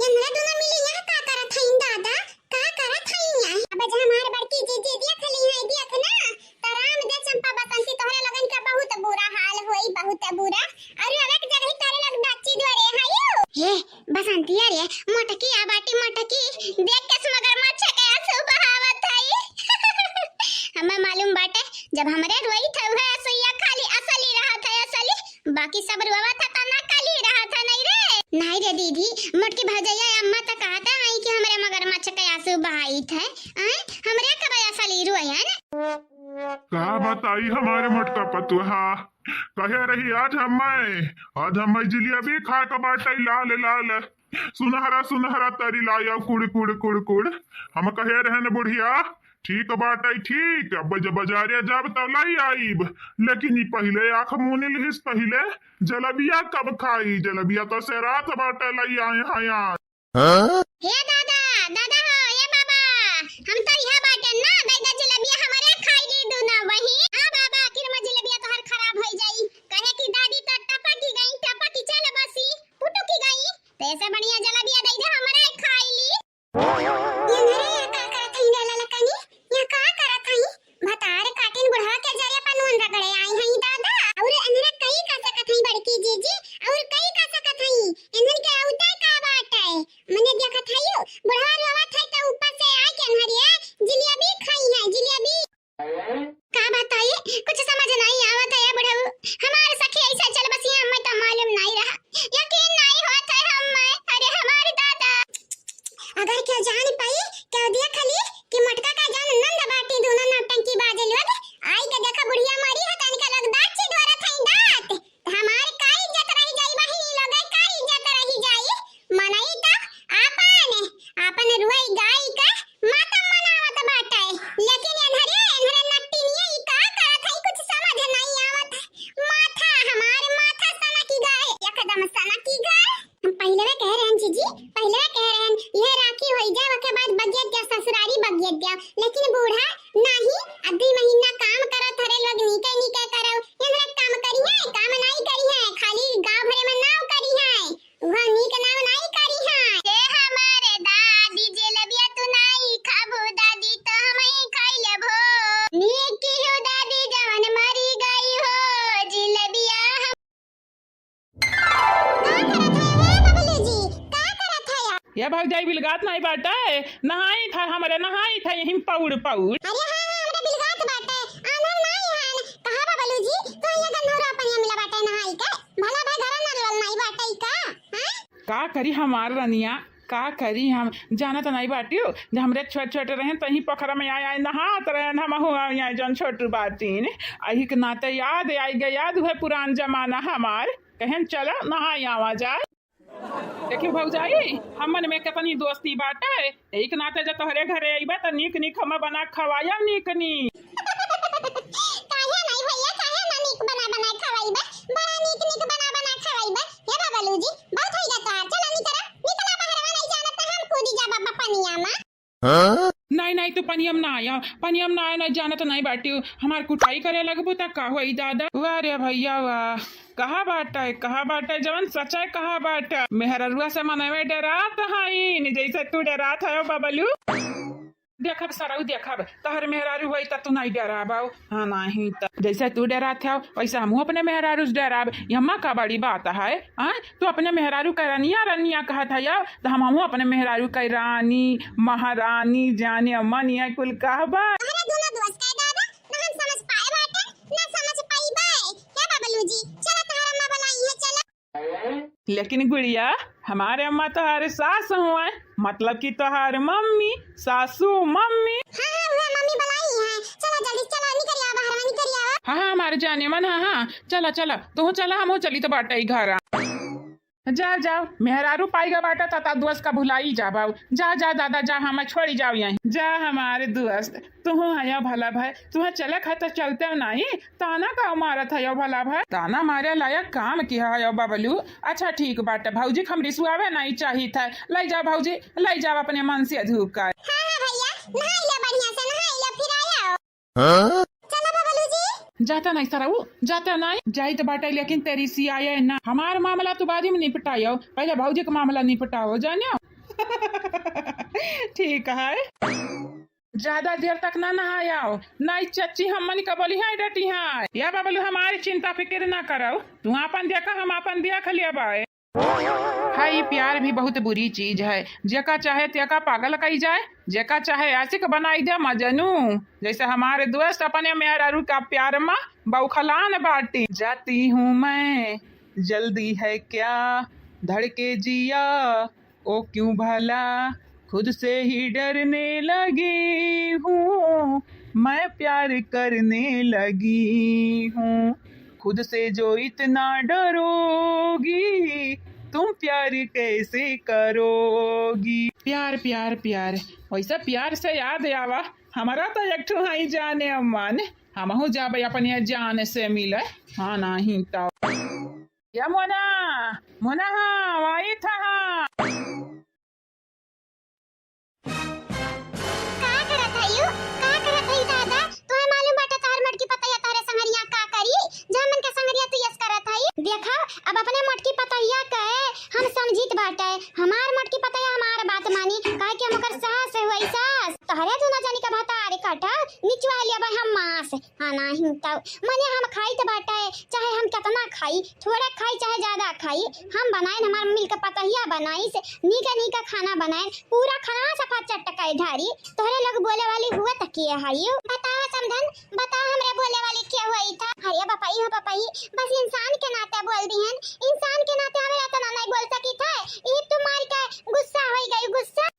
यनरे दोनों मिली यहाँ का करत हईन दादा? का करत हईन यहाँ? अब जब हमार बड़की जीजी देख ली है, देख ना, त राम दे चंपा बसंती तोहरे लोगन के बहुत बुरा हाल होई, बहुत बुरा। अउर अब एक जगह तोहरे लोग बच्ची दुआरे हयो। हे बसंतिया रे, मोटकी आ बाटी मोटकी, देख के मगरमच्छ के आंसू बहावत हई। हमें मालूम बाटे, जब हमरे रोई थे, उहे असुइया खाली असली रहत है, असली। बाकी सब रोवत है, त नकली रहत है, नहीं रे? नहीं रे दीदी, मोटकी भौजैया अम्मा त कहत है कि हमरे मगरमच्छ के आंसू बहाइत है, आय? हमरे कब असली रोए है ना? का बताई हमारे मोटका पतुहा, कहे रही आज हम्मे, आज हम्मे जिलेबी खाए के बाटे लाल लाल, सुनहरा सुनहरा तरी लाया कुड़ कुड़ कुड़ कुड़। हम कहे रहन बुढ़िया, ठीक बाटे ठीक, अब जब बाजारे जाब तब लाई आईब, लेकिन ई पहिले आँख मूनी लिहिस पहिले, जलेबिया कब खाई, जलेबिया तो से रात बाटे लाई आए हैं आज। हाँ? हे दादा, दादा हो, ए बाबा, हम तो इहाँ बाटे ना, दे दे जिलेबिया हमरे खाई ली दूना वही। हाँ बाबा, आखिर में जिलेबिया तोहर खराब होई जाई, कहे कि दादी तो टपकी गई, टपकी चल बसी, पुटुकी गई, तो ऐसे बढ़िया जिलेबिया दे दे हमरे खाई ली। ये नरे यहाँ का करत हई रे ललकनी? यहाँ का करत हई? भतार काटिन खाइयो, बुढ़वा रोवत है तो ऊपर से आके अन्हरिया जिलेबी खाई है, जिलेबी। का बताई, कुछ समझ नहीं आवत है बुढ़ऊ। हमार सखी ऐसे चल बसी है, हमें तो मालूम नहीं रहा, यकीन नहीं होत है हमें। अरे हमारे दादा, अगर केहू जान पाई, केहू देख ली कि मोटका का जान नंद बाटी दोनों नौटंकी बाजे लोग, आई के देखा बुढ़िया मरी है, तनिका लोग दांत चिदोरत है दांत। हमार का इज्जत रही जाई बहिनी लोग, का इज्जत रही जाई? मनई त आपन, आपन रुई गाई के मातम मनावत बाटे, लेकिन एन्हरे, एन्हरे नट्टिनिया ई का करत है, कुछ समझ नहीं आवत है। माथा हमार, माथा सनकी गए, एकदम सनकी गए। हम पहिले कह रहन जीजी, पहिले कह रहन, यह राखी होई जाए, ओके बाद बगियत जा ससुरारी बगियत जा, लेकिन बूढ़ा नाही, अब दुई महीना काम करत हरे लोग, नीके नीके करौ, एन्हरे काम करी है, काम नहीं करी है, खाली गाँव भरे में नाव करी है। वह नीक नाम नाई करी है। ए हमारे दादी, जिलेबिया तू नाई खाबू दादी, तो हम ही खाई लेबो। नीक की हो दादी, जवन मरी गई हो, जिलेबिया हम। का करत है, ए बबलू जी, का करत है? ये भौजाई बिलगात नहीं बाटे, नहाई था हमरे, नहाई था यहीं पौड़ पौड़। अरे हाँ, हाँ, हमरे बिलगात बाटे, आन्हर नाई हन। कहाँ बबलू जी, तो ये गन्हौरा पनिया मिला बाटे नहाई के? भला भाई घर नल वल नाई बाटे का? हैं? का करी हमार रनिया, का करी हम, जानत नाई बाटियो, जब हमरे छोट छोट रहेन, तहीं पोखरा में आए, आए नहात रहेन, हमहू आए, आए जौन छोटू बाटिन। अही के नाते याद आई गया, याद हुए पुरान जमाना हमार, कहेन चला नहाई आवा जाए। देखियो भौजाई, हमन में कितनी दोस्ती बाटे, एक नाते जब तोहरे घरे अइबे त नीक नीक हमें बना खवाया, नीक नीक। काहे नहीं भैया, काहे ना नीक बना बना खवाइबे, बड़ा नीक नीक बना बना खवाइबे। हे बबलू जी, बहुत होई जाता है, चलो निकला, निकला बहरवा, नहीं जानत त हम कूदी जाबा पनिया में। हाँ? नहीं, नहीं, तू पनियम ना आया, पनियम ना आया, नहीं जानत नहीं बाटियो, हमार कुटाई करे लगबू त का होई दादा। वाह रे भैया वाह, कहा बाटे, कहा बाटे, जवन सच है कहा बाटे। मेहररुआ से मनवे डरात हईन, जैसे तू डरात है बबलू। देखब सरऊ देखब, तहर मेहरारू होई त तू नहीं डराबो। हाँ, नहीं त जैसे तू डरात हो, वैसे हमहू अपने मेहरारू से डराब। यम्मा का बड़ी बात है, हाँ? तू अपने मेहरारू का रनिया, रनिया कहत है, अब त हम, हमहू अपने मेहरारू का रानी, महारानी, जाने अम्मा निया कुल कहबा। अरे दोनों दोस्त का दादा, ना हम समझ पाए बाटे, ना समझ पाइबे। हे बबलू जी, चला तोहर अम्मा बुलाई है, चला। लेकिन गुड़िया, हमारे अम्मा तोहार सास हुआ, मतलब कि तोहार मम्मी, सासू मम्मी। हाँ, हाँ, वह मम्मी बुलाई है। चला जल्दी, चला, निकल आवा, बहरवा निकल आवा। हाँ, हाँ, हमारे जाने मन, हाँ, हाँ, चला, चला, तू चला, हम चली तो बाटे ही घर। जा, जा, मेहरारू पाई गा बाटा, ता, ता दोस्त का भुलाई जाबा। जा, जा, दादा, जा, हम छोड़ी जाओ यहीं। जा, हमारे दोस्त, तुहू हया भला भाई, तुहा चलक है तो चलते नहीं, ताना का मारत हयो भला भाई? ताना मारे लायक काम किया हयो बबलू। अच्छा ठीक बाटे भौजी, हम रिसुआवे नहीं चाहित है। लै जाओ भौजी, लै जाओ अपने मन से धूप का। हाँ, हाँ भैया, नहाई लो बढ़िया से, नहाई लो, फिर आयो। हाँ? चलो बबलू जी। जाता नहीं सरऊ, जाता नहीं, जाइत बाटे लेकिन तेरी सियाए ना। हमार मामला तू बाद में निपटायो, पहले भौजी का मामला निपटाओ, जानियो। ठीक है। ज्यादा देर तक ना नहायाओ, नाई चच्ची हमनी का बोली है डटी है। या बबलू हमारी चिंता फिक्र ना करो, तू आपन देखा हम आपन देख लेबाए। हाय, प्यार भी बहुत बुरी चीज है, जेका चाहे तेका पागल कई जाए, जेका चाहे आशिक बनाई दे मजनू। जैसे हमारे दोस्त अपने मेहरारू का प्यार मा बौखलान बाटी। जाती हूँ मैं, जल्दी है क्या, धड़के जिया, ओ क्यों भला खुद से ही डरने लगी हूँ, मैं प्यार करने लगी हूँ। खुद से जो इतना डरोगी, तुम प्यार कैसे करोगी? प्यार, प्यार, प्यार, वैसा प्यार से याद आवा, हमारा तो एक ठो हई जाने अम्मा ने, हमहू जाबे अपने जान से मिले। हाँ, नहीं तो। या मोना, मोना, हाँ, आई था, हाँ। का करत हई यू? का करत हई दादा? तोहे मालूम बाटे तोहर मोटकी पतैया तोहरे संगरिया का करी? जब मन के संगरिया तू यस करत हई। देखा, अब अपने मोटकी पतैया के हम समझित बाटे। हमार मोटकी पतैया हमार बात मानी, काहे कि हम ओकर सास होई सास। तोहरे दुनो जनी का भतार काटा, निचवा लेबै हम मांस। हाँ, नाही तो मने हम खाइत बाटे, चाहे हम केतना खाई, थोड़े खाई चाहे ज्यादा खाई, हम बनाइन, हमार मिल के पतहिया बनाइस, नीका नीका खाना बनाइन, पूरा खाना सफा चट के ढारी। तोहरे लोग बोले वाली हुआ त के है यू? बतावा समधन, बतावा हमरे बोले वाली के हुआ था? अरे बपई हो बपई, बस इंसान के नाते बोल दिहन, इंसान के नाते हम एतना नहीं बोल सकी थे। ई तू मार के गुस्सा होई गई, गुस्सा।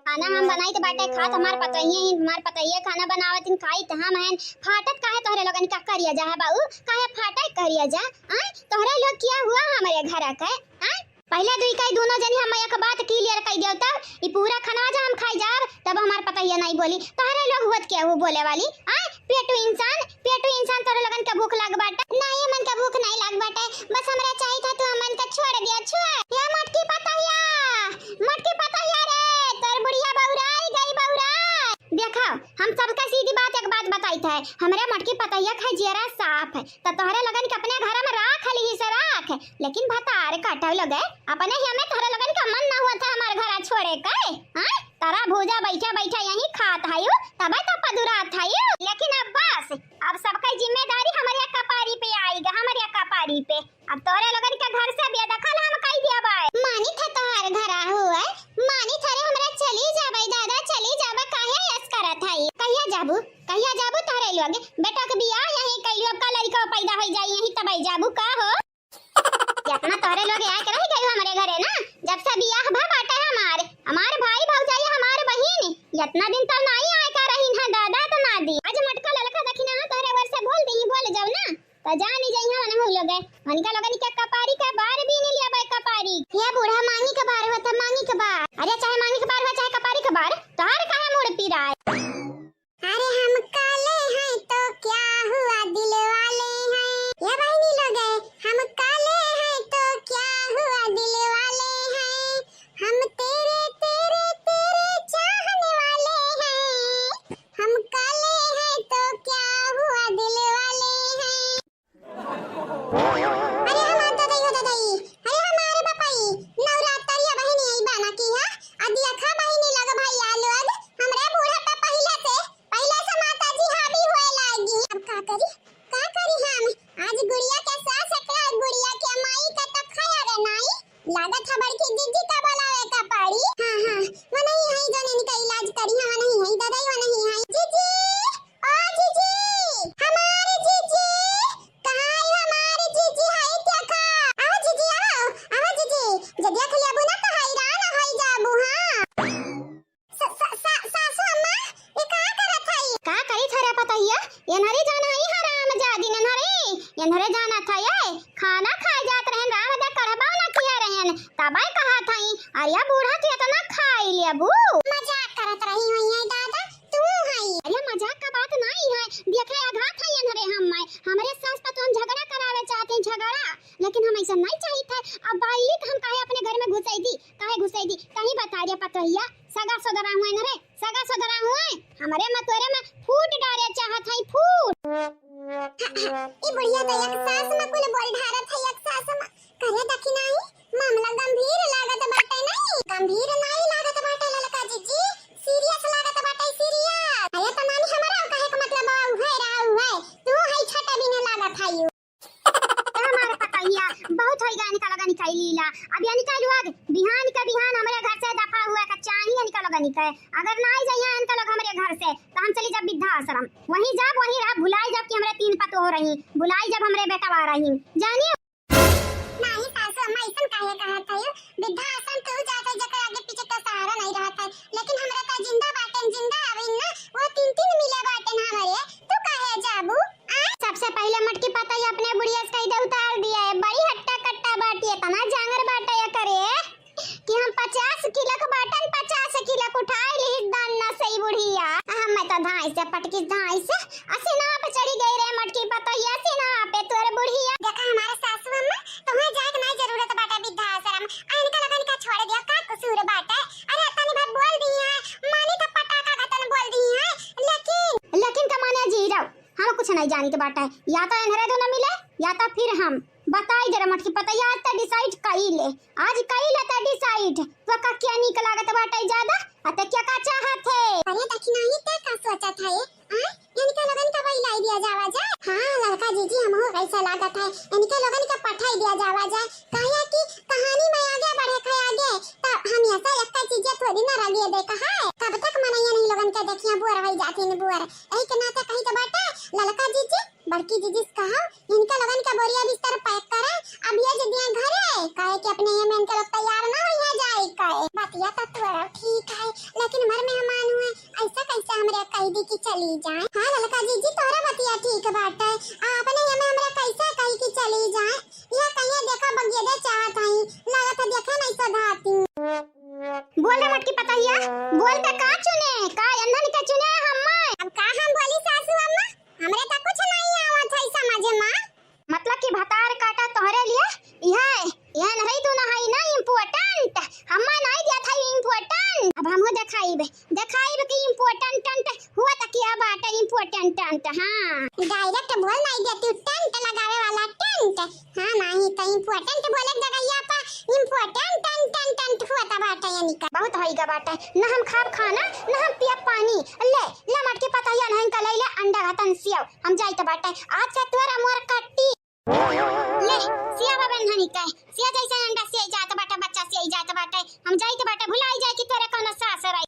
खाना हम बनाइत बाटे, खात हमार पतोहिए ही, हमार पतोहिए खाना बनावत हिन, खाइत हम हन। फाटत काहे तोहरे लोगन का करिया जा है बाऊ? काहे फाटे करिया जा? आय, तोहरे लोग किया हुआ हमरे घर के? आय, पहले दुई कई दोनों जनी हम एक बात clear कई देव, तब ई पूरा खाना जा हम खाई जाब, तब हमार पतोहिया नहीं बोली। तोहरे लोग हुआ त के हु बोले वाली? आय, पेटू इंसान, पेटू इंसान, तोहरे लोगन का भूख लाग बाटे? नहीं, हमन का भूख नहीं लाग बाटे, बस हमरा चाहिए था तू हमन का छोड़ दिया, छोड़। या मोटकी पतोहिया, मोटकी पतोहिया रे, तोर बुढ़िया बौराई गई, बौराई। देखा, हम सबका सीधी बात, एक बात बताइत है, हमरे मोटकी पतोहिया का जियरा साफ है, त तोहरे लोगन के अपने घर में राख लिही से राख, लेकिन भतार काटव लगे, अपने ही हमें तोहरे लोगन का मन ना हुआ था हमार घर छोड़े के, हाँ? तारा भूजा बैठा बैठा यहीं खात हयू, तबे तो पदुरात हयू। लेकिन अब बस, अब सबका जिम्मेदारी हमरे कपारी पे आइगा, हमरे कपारी पे। अब तोहरे लोगन के घर से बेदखल हम कई दिया बाय। मानी था तोहार घरा हुए, मानी था रे हमरा चली जाबे दादा, चली जाबे, काहे यस करत हई? कहिया जाबू, कहिया जाबू तोहरे लोग? बेटा के बियाह यहीं कैलू, अब का लड़का पैदा हो जाई यहीं तबे जाबू का हो? जितना तोहरे लोग आके रह गयू हमरे घरे ना, जब से बियाह भा बाटे हमार, हमार भाई भौजाई हमार बहिन, इतना दिन तो नाई आए का रही ना दादा तो ना दी। आज मटका ललका दखिना तोहरे वर से बोल दी, बोल जाओ ना, तो जानी जइहा वनहु लोगे। वनका लोगन के कपारी के बार भी नहीं लिया बाय कपारी। ये बूढ़ा मांगी के बार हुआ था, मांगी के बार। अरे चाहे मांगी के बार हुआ, चाहे कपारी के बार, तोहार काहे मूड़ पिराए? अरे हम काले हैं तो क्या हुआ, दिल वाले हैं। ये बहिनी लोगे, हम काले हैं तो क्या हुआ, दिल वाले हैं। हम तेरे, तेरे, तेरे चाहने वाले हैं। हम काले हैं तो क्या हुआ, दिल वाले हैं। अरे हमार ददई हो ददई, अरे हमारे बपई, नवरात्रिया बहिनी आई बाना की है, आ देखा बहिनी लग भैया लोग, हमरे बूढ़ा पे पहिले से, पहिले से माता जी हावी होए लागी। अब का करी, का करी हम? आज गुड़िया के सास एकरा गुड़िया के माई का तो खाया रे नाई, लागत है बड़की जीजी का बुलावे का पड़ी। हाँ, हाँ, वो नहीं है जो इनका इलाज करी, हाँ, वो नहीं है, ददई वो नहीं है। जीजी, ओ जीजी, हमार जीजी, कहाँ है हमार जीजी? हाय क्या खा? आओ जीजी, आओ, आओ जीजी, जदिया खियाबू ना तो हैरान हो जाबू, हाँ। स-, स-, स-, सासू अम्मा, ये का करत हई? का करी थरे पतोहिया? एन्हरे जाना है हराम जादी, एन्हरे, एन्हरे जाना था ये। खाना खाए जात रहन, राम दा कढ़बा ना किया रहन, तबे कहा था, "अरे बूढ़ा तू इतना खाई लेबू?" मजाक करत रही हुई है दादा, तू हई। अरे मजाक का बात नहीं है, देखे आघात है एन्हरे हम मैं, हमरे सास पतोहन झगड़ा करावे चाहते हैं, झगड़ा, लेकिन हम ऐसा नहीं चाहिए था। अब बाइली तो हम काहे अपने घर में घुसई दी, काहे घुसई दी? कहीं बता रे पतोहिया, सगा सोदरा हुए न रे, सगा सोदरा हुए, हमरे मतोरे में फूट डारे चाहत है, फूट। ई बुढ़िया तो एक सास में कुल बोल ढारत है, एक सास में। करे दखिनाई, मामला गंभीर लागत बाटे नहीं? गंभीर नहीं लागत बाटे ललका जीजी, serious लागत बाटे, serious। अरे तो नानी हमारा कहे के मतलब बा, उहे रहा उहे, तू है छठे बिना लागत है यू। ए हमारे पतोहिया, बहुत होई गया इनका लोगन के लीला। अब ये निकल हुआ, बिहान के बिहान हमरे घर से दफा हुआ का चाही इनका लोगन के। अगर ना आई जाइए इनका लोग हमरे घर से, तो हम चली जब वृद्धाश्रम। वहीं जब, वहीं रह, भुलाई जब कि हमरे तीन पतोह रही, भुलाई जब हमरे बेटवा रही। जानिए। नाही सासू अम्मा, ऐसन काहे कहत है? वृद्धाश्रम तू जात है, जेकर आगे पीछे का सहारा नहीं रहत है, लेकिन हमरा का जिंदा बाटेन, जिंदा आवेन ना, वो तीन तीन मिले बाटेन हमरे, तू काहे जाबू? आ? सबसे पहले मटकी पतोहिया अपने बुढ़िया से कह दे उतार दिया है, बड़ी हट्टा कट्टा बाटी, इतना जांगर बाटा या करे कि हम पचास किलो के बाटन, पचास किलो के उठाए ली दान ना सही बुढ़िया। हम मैं तो धाई से पटकी धाई से असीना पे चढ़ी गई रे मटकी पतोहिया, असीना पे तोर बुढ़िया। देखा हमारे सासू अम्मा, तुम्हें जाए के नहीं जरूरत बाटे वृद्धाश्रम, आ इनका लगन का छोड़ दिया, का कसूर बाटे? अरे तनी भर बोल दी है, मानी तो पटाखा घतन बोल दी है, लेकिन लेकिन का माने जीरो, हम कुछ नहीं जानित बाटे। या तो एनहरे दोनों मिले, या तो फिर हम। बताई जरा मटकी पतोहिया, आज तो decide कई ले, आज कई ले तो decide। तो का क्या नीक लागत बाटे ज्यादा, आ ते क्या का चाहत है? अरे इन बुअर, एही के नाते कही तो बाटे, ललका जीजी, बड़की जीजी से कहो, इनका लोगन का बोरिया बिस्तर pack करे, अब ये जदिया घरे, काहे कि अपने ये में इनका लोग तैयार ना होइया जाए काहे। बतिया तो तोरा ठीक है, लेकिन हमार मेहमान हुए, ऐसा कैसे हमरे कह दी कि चली जाए? हाँ ललका जीजी, तोरा बतिया ठीक बाटे, आ अपने ये में हमरा कैसे कही कि चली जाए? यह कहिए देखा बगियदे चाहत हई, लागत है देखे नहीं सधाती। बोल रे मटकी पतहिया, बोल बे का चुने, का अंधन के चुने हम्मे? अब का हम बोली सासू अम्मा, हमरे तो कुछ नहीं आवत है समझ में। मतलब कि भतार काटा तोहरे लिए, यह, यह नहीं तू ना है ना important, हम्मे नहीं दिया था important। अब हमहू देखाइबे, देखाइबे कि important टंट हुआ तो क्या बाटे important टंट, हाँ। Direct बोल नहीं देती, tent लगावे वाला tent। हाँ, नहीं तो important बोले के जगहिया पर important टंट टंट टंट हुआ तो बाटे यानी का। बहुत होइगा बाटे, न हम खाब खाना, न हम पियब पानी। ले, ले मटकी पतहिया नहीं का ले ले अंडा घतन सेव, हम जाइत बाटे। आज से तोरा मोर कट्टी। ले, सिया बाबा नहीं कहे, सिया जैसे अंडा सिया जात बाटे, बच्चा सिया जात बाटे, हम जाइत बाटे, भुलाई जाए कि तोरे कौनो सास रही।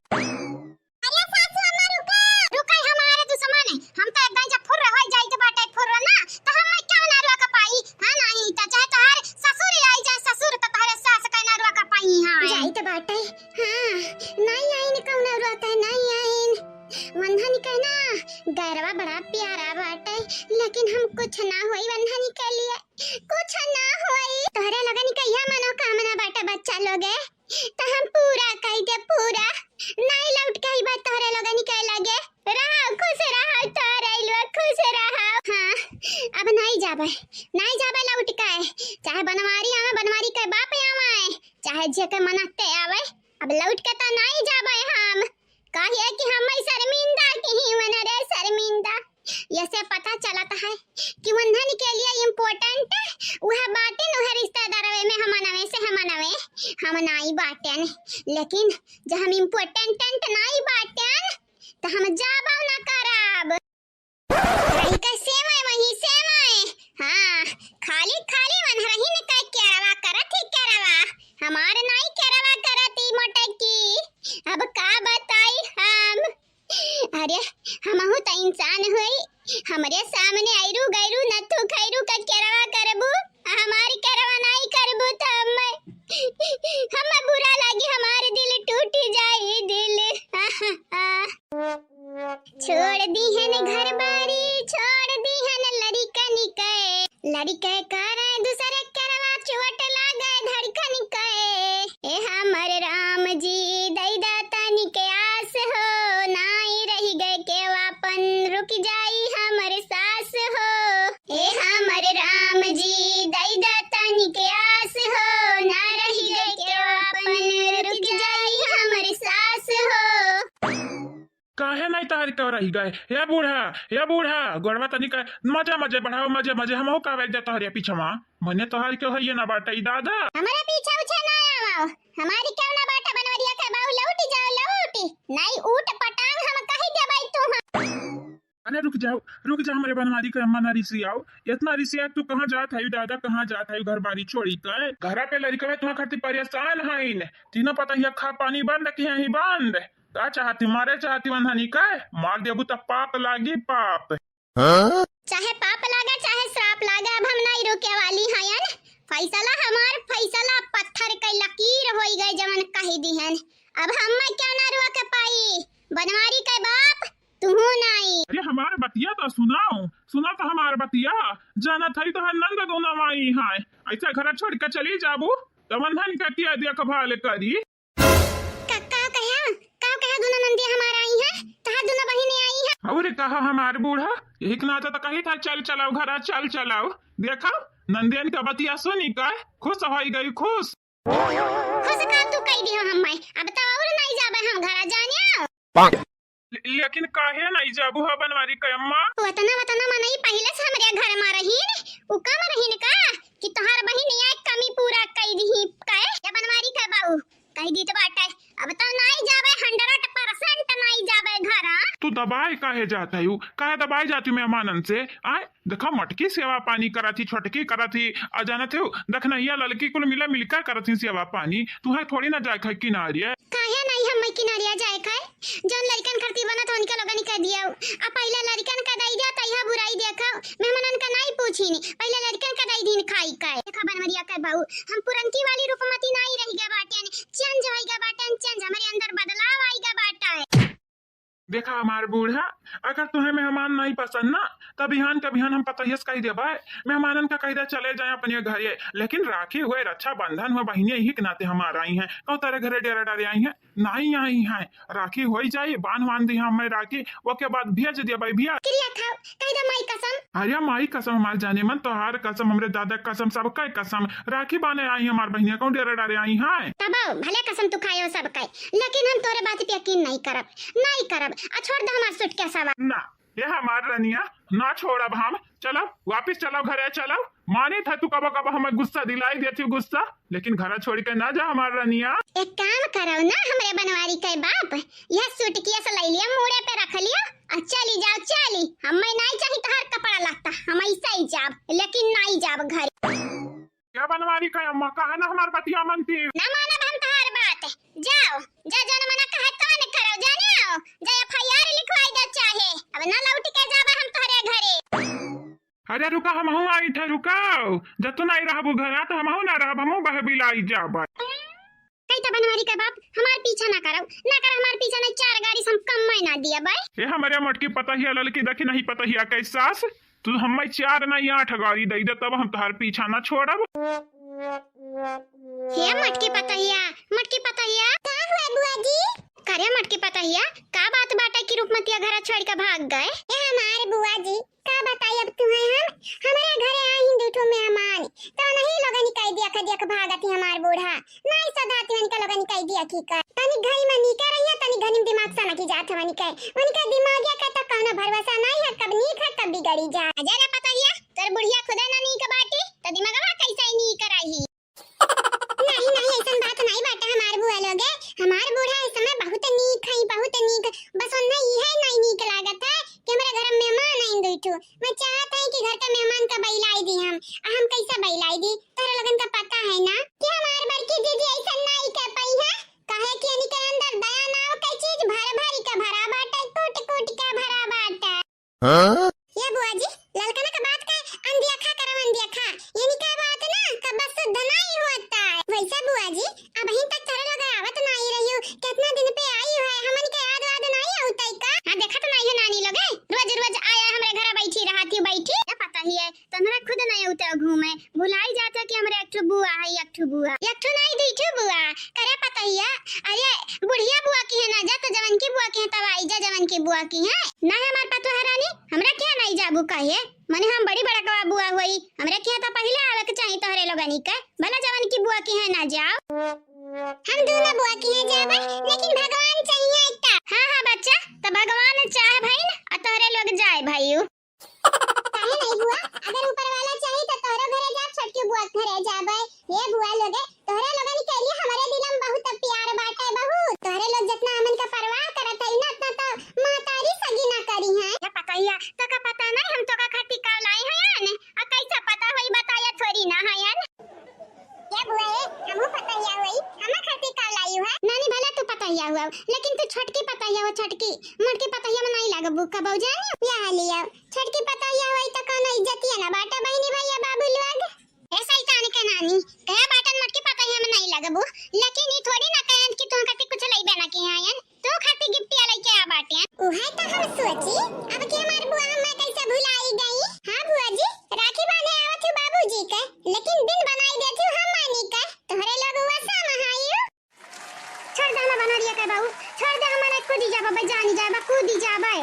अरे सासू अम्मा रुका, रुका हमारे दुश्मन, हम तो एकदम जब फुर्र हो जाइत बाटे फुर्र ना, तो हम मैं क्यों ना रुआ का पाई, हाँ नहीं, तो चाहे तोहार ससुर आई जाए ससुर, तो तोहरे सास का ना रुआ का पाई, हाँ। जाइत बाटे, हाँ, नहीं आइन कौनो रुआ का, नहीं आइन। वंदन के ना गैरवा बड़ा प्यारा बाटे, लेकिन हम कुछ ना होई वंदन के लिए, कुछ ना होई। तोहरे लोगन के यह मनोकामना बाटे बच्चा लोगे, तो हम पूरा कई दे पूरा। नहीं लौट के अइबा तोहरे लोगन के लगे। रहो खुश रहो तोहरे लोग खुश रहो। हाँ, अब नहीं जाबे, नहीं जाबे लौट के, चाहे बनवारी आवे, बनवारी के बाप आवे, चाहे जे के मनते आवे, अब लौट के तो नहीं जाबे हम। काहे कि हम शर्मिंदा की ही मन रे शर्मिंदा। यसे पता चलत है कि वंदन के लिए important वह बाटिन, वह रिश्तेदारवे में हमनवे से हमनवे, हम नाई बाटेन। लेकिन जब हम important टंट नाई बाटेन, तो हम जाबो ना करब। रही का सेवई वही सेवई। हाँ, खाली खाली वनरहिन का केरवा करत ही केरवा। हमार नाई केरवा करत ही मोटकी। अब का बताई हम? अरे, हमहू त इंसान होई। हमरे सामने आइरू गैरू नथु खैरू का केरवा करबू, हमार केरवा नाई करबू त हम, हम बुरा लागी, हमार दिल टूट जाई दिल। छोड़ दीहन घर बारी, छोड़ दीहन लड़िकन के, लड़िके करे दूसरे केरवा, चोट लागे धड़कन के। ए हमर राम जी, दई दा तनिक आस हो, नाई रहि गए केवापन, रुक जाई हमर सास हो। ए हमर राम जी, दई दा तनिक आस हो, ना रहि गए केवापन, रुक जाई हमर सास हो। काहे नहीं तोहरी के रहि गए? ए बूढ़ा, ए बूढ़ा, गोड़वा तनिक मजे मजे बढ़ाओ, मजे मजे। हमहू कहबे जा तोहरे पीछवा, मने तोहरी के होइए ना बाटे ई दादा। हमरे पीछे उछे ना आवो, हमारी क्यों ना बाटा बनवरिया के बाऊ, लौट जाओ लौट, नहीं ऊट पटांग हम कही देबै तू हम। अरे रुक जाओ, रुक जा हमरे बनवारी के अम्मा, ना रिसियाओ। इतना रिसिया तू कहाँ जात है दादा, कहाँ जात है घर बारी छोड़ी के? घरा पे लड़कवे तुम्हारे खातिर परेशान हईन, तीनों पतहिया खा पानी बंद कि यहीं बंद। का चाहती, मारे चाहती वंदनी के? मार देबू त पाप लागी, पाप। हाँ? चाहे पाप लागे, चाहे श्राप लागे, अब हम नहीं रुके वाली हयन। फैसला हमार, फैसला पत्थर के लकीर होई गए, जवन कही दिहन। अब हम मैं क्या ना रुआ के पाई? बनवारी के बाप, तुहू नाई। अरे हमार बतिया तो सुनाओ, सुना तो हमार बतिया। जानत हई तोहर नंद दोनों माई हैं, ऐसा घर छोड़ के चली जाबू तो वंदन के के देखभाल करी। का, का कहा, का कहा दोनों नंदी हमार आई हैं, तहार दोनों बहिनी आई हैं। और कहा हमार बूढ़ा, यही के नाते तो कही था चल चलाओ घरा, चल चलाओ। देखा नंदियन के बतिया सुनी का खुश होई गई, खुश। खुश का तू कह दियो हम मैं, अब तो और नहीं जाबे हम घरा जानियो। ले-, लेकिन काहे नहीं जाबू हा बनवारी के अम्मा? वतना वतना मनई पहिले से हमरे घर में रहीन, उ कम रहीन का कि तोहार बहिनिया एक कमी पूरा कई दिही काहे? या बनवारी के बाऊ, कह दी तो बाटे, अब तो नहीं जाबे, hundred percent नहीं जाबे घर। तू दबाए काहे जात है? काहे दबाए जाती मेहमानन से? आए, देखा, मटकी सेवा पानी करत ही, छोटकी करत ही, आ जानत हो, दखनहिया ललकी कुल मिला मिलकर करत ही सेवा पानी। तुहे थोड़ी ना जाए खाए किनारिया। काहे नहीं हम किनारिया जाए खाए? जौन लड़कन खरती बनत हो का लोगन का दियो, आ पहिले लड़िकन का दई दियो, त इहा बुराई देखो, मेहमानन का नाई पूछिन, पहिले लड़िकन का दई दिन खाई का। देखा बनवरिया के बहू, हम पुरनकी वाली रूपमती नाई रहि गा बाटेन, change होई गा बाटेन, change, हमरे अंदर बदलाव आई गा बाटे। देखा हमार बूढ़ा, अगर तुहे मेहमान नाई पसंद ना, त बिहान का बिहान हम पतहिया से कहि देबे, मेहमानन का कहि दे चले जाए अपने घरे, लेकिन राखी हुए, रक्षाबंधन हुए, बहिनिया इही के नाते हमार आई हैं, कहूँ तोरे घरे डेरा डारे आई हैं, नाई आई हैं, राखी होई जाई, बांध बांध दी हमें राखी, ओके बाद भेज देबे भैया। किरिया खाओ, कहि दे माई कसम। अरे माई कसम, हमार जाने मन, तोहार कसम, हमरे दादा कसम, सबके कसम, राखी बांधे आई हमार बहिनिया, कहूँ डेरा डारे आई हैं। तब भले कसम तू खायो सबके, लेकिन हम तोरे बात पे यकीन नहीं करब, नहीं करब। आ छोड़ दे हमार सूटकेसवा। ना, ये हमार रनिया, ना छोड़ब हम। चलो, वापिस चलो घरे, चलो। मानी था तू कबो कबो हमें गुस्सा दिलाई देती, गुस्सा, लेकिन घरा छोड़ के ना जा हमार रनिया। एक काम करो ना, हमरे बनवारी के बाप, यह सूटकेस ले लिया, मूड़े पे रख लिया और चली जाओ, चली। हमें नहीं चाहिए तोहार कपड़ा लत्ता, हम ऐसे ही जाब, लेकिन नहीं जाब घरे। क्या बनवारी का अम्मा, कहा ना हमार बतिया मनती। ना मानब हम तोहार बात। जाओ, जा जौन मना कहे तौन करो, जाने आओ। जा F I R लिखवाई दे चाहे। अब ना लौट के जाबे हम तोहरे घरे। अरे रुका, हमहू आई थे, रुकाओ। जब तू नहीं रहबू घरा तो हमहू ना रहब, हमहू बहबिलाई जाबे। कही तो बनवारी का बाप, हमार पीछा ना करो, ना कर हमार पीछा, नहीं चार गाड़ी से हम कम में ना दिया बे। ए हमरे मोटकी पतहिया ललकी, देखी नहीं पतहिया कैसास, तू हमें चार नहीं आठ गाड़ी दे दे, तब हम तोहार पीछा ना छोड़ब। हे मोटकी पतहिया, मोटकी पतहिया। का हुआ बुआ जी? करे मोटकी पतहिया, का बात बाटे कि रूपमतिया घरा छोड़ के भाग गए? ए हमार बुआ जी, का बताई अब तुम्हें हम? हमरे घरे आई दू ठो मेहमान, तो नहीं लोगन कह दिया, कह दिया के भागत ही हमार बूढ़ा। नाई सधाती उनका लोगन कह दिया की कर। तनी घरी में नीके रहिए, तनी घनी में दिमाग सनकी जात है उनके। उनके दिमागिया का तो कौनो भरोसा नहीं है, कब नीक है, कब बिगड़ी जाए। अजय ना पतहिया, तोर बुढ़िया खुदे ना नीक बाटी, तो दिमागवा कैसे नीक रही? नहीं, नहीं, ऐसन बात नहीं बाटे हमार बुआ लोगे। हमार बूढ़ा इस समय बहुत नीक है, बहुत नीक। बस उन्हें इहे नहीं नीक लागत है कि हमरे घर में मेहमान आइन दू ठो। मैं चाहत है कि घर के मेहमान का बैलाई दी हम। आ हम कैसे बैलाई दी? तोहरे लोगन का पता है ना कि हमार बड़की दीदी ऐसन नाई कर पाई है, काहे कि इनके अंदर दया नाव के चीज भर भर के भरा बाटे, कूट कूट के भरा बाटे। हाँ? ये बुआ जी, ललकना का बात का अनदियाखा करम अनदियाखा, इनका बात ना कब शुद्ध नाई होता है। वैसे बुआ जी, अबहिन तक तोहरे लोग आवत नाई रहियो, कितना दिन पे आई है, हमन के याद वाद नाई आवत है का? हाँ, देखत नाई है नानी लोगे, रोज रोज आया हमरे घर बैठी रहत ही बैठी। ये पता ही है, तोहरा खुद नहीं उतर घूमे, भुलाई जाता कि हमरे एक ठो बुआ है, एक ठो बुआ, एक ठो नहीं, दुई ठो बुआ। करे पतहिया, अरे बुढ़िया बुआ की है ना, जा तो जवन की बुआ की है, तब आई जा जवन की बुआ की है। ना हमार पतोह रानी, हमरा क्या नहीं जाबू कहे, मने हम बड़ी बड़कवा बुआ होई, हमरे के तो पहिले आवे के चाही तोहरे लोगनी के, भला जवन की बुआ की है ना जाओ। हम दोनों बुआ की है जाबे, लेकिन भगवान चाहिए एकटा। हाँ, हाँ बच्चा, तो भगवान चाह भइन, आ तोहरे लोग जाए भाई। काहे नहीं बुआ, अगर ऊपर वाला चाही तो तोहरो घरे जाब, छोटकी बुआ के घरे जाबे। हे बुआ लोगे, तोहरे लोगन के लिए हमरे दिल में बहुत प्यार बाटे, बहुत। तोहरे लोग जितना हमन का परवाह करत है ना, उतना तो महतारी सगी ना करी है। ये पतैया, तो का पता नहीं हम तो का खातिर का लाई हैं, आ कैसा पता होई, बताया थोड़ी ना है। ये बुआ, ए, हमहू पतैया होई, हमार खातिर का लाई है? नानी, भला तू पतैया हुआ, लेकिन तू छोटकी पतैया हो, छोटकी। मोटकी पतैया में नहीं लागबू कबो जानी। या लिया, छोटकी पतैया होई त कौनो इज्जतिया ना बाटे बहिनी भैया बाबू लोग। ए शैतान के नानी, कहे बाटन मोटकी पतैया में नहीं लागबू, लेकिन ई थोड़ी ना कहन कि तू खातिर कुछ लइबे ना की आयन। तू खातिर गिफ्टिया लइके आ बाटे। उहे तो हम सोची, अब के हमार बुआ हमें कैसे भुलाई गई। हाँ बुआ जी, राखी बांधे आवत हूँ बाबूजी के, लेकिन बिन बनाई देत हूँ हम मानी के। तोहरे लोग वसा महायू। छोड़ दे हमें बनरिया के बाबू, छोड़ दे हमें, कूदी जाबे, जानी जाबे, कूदी जाबे।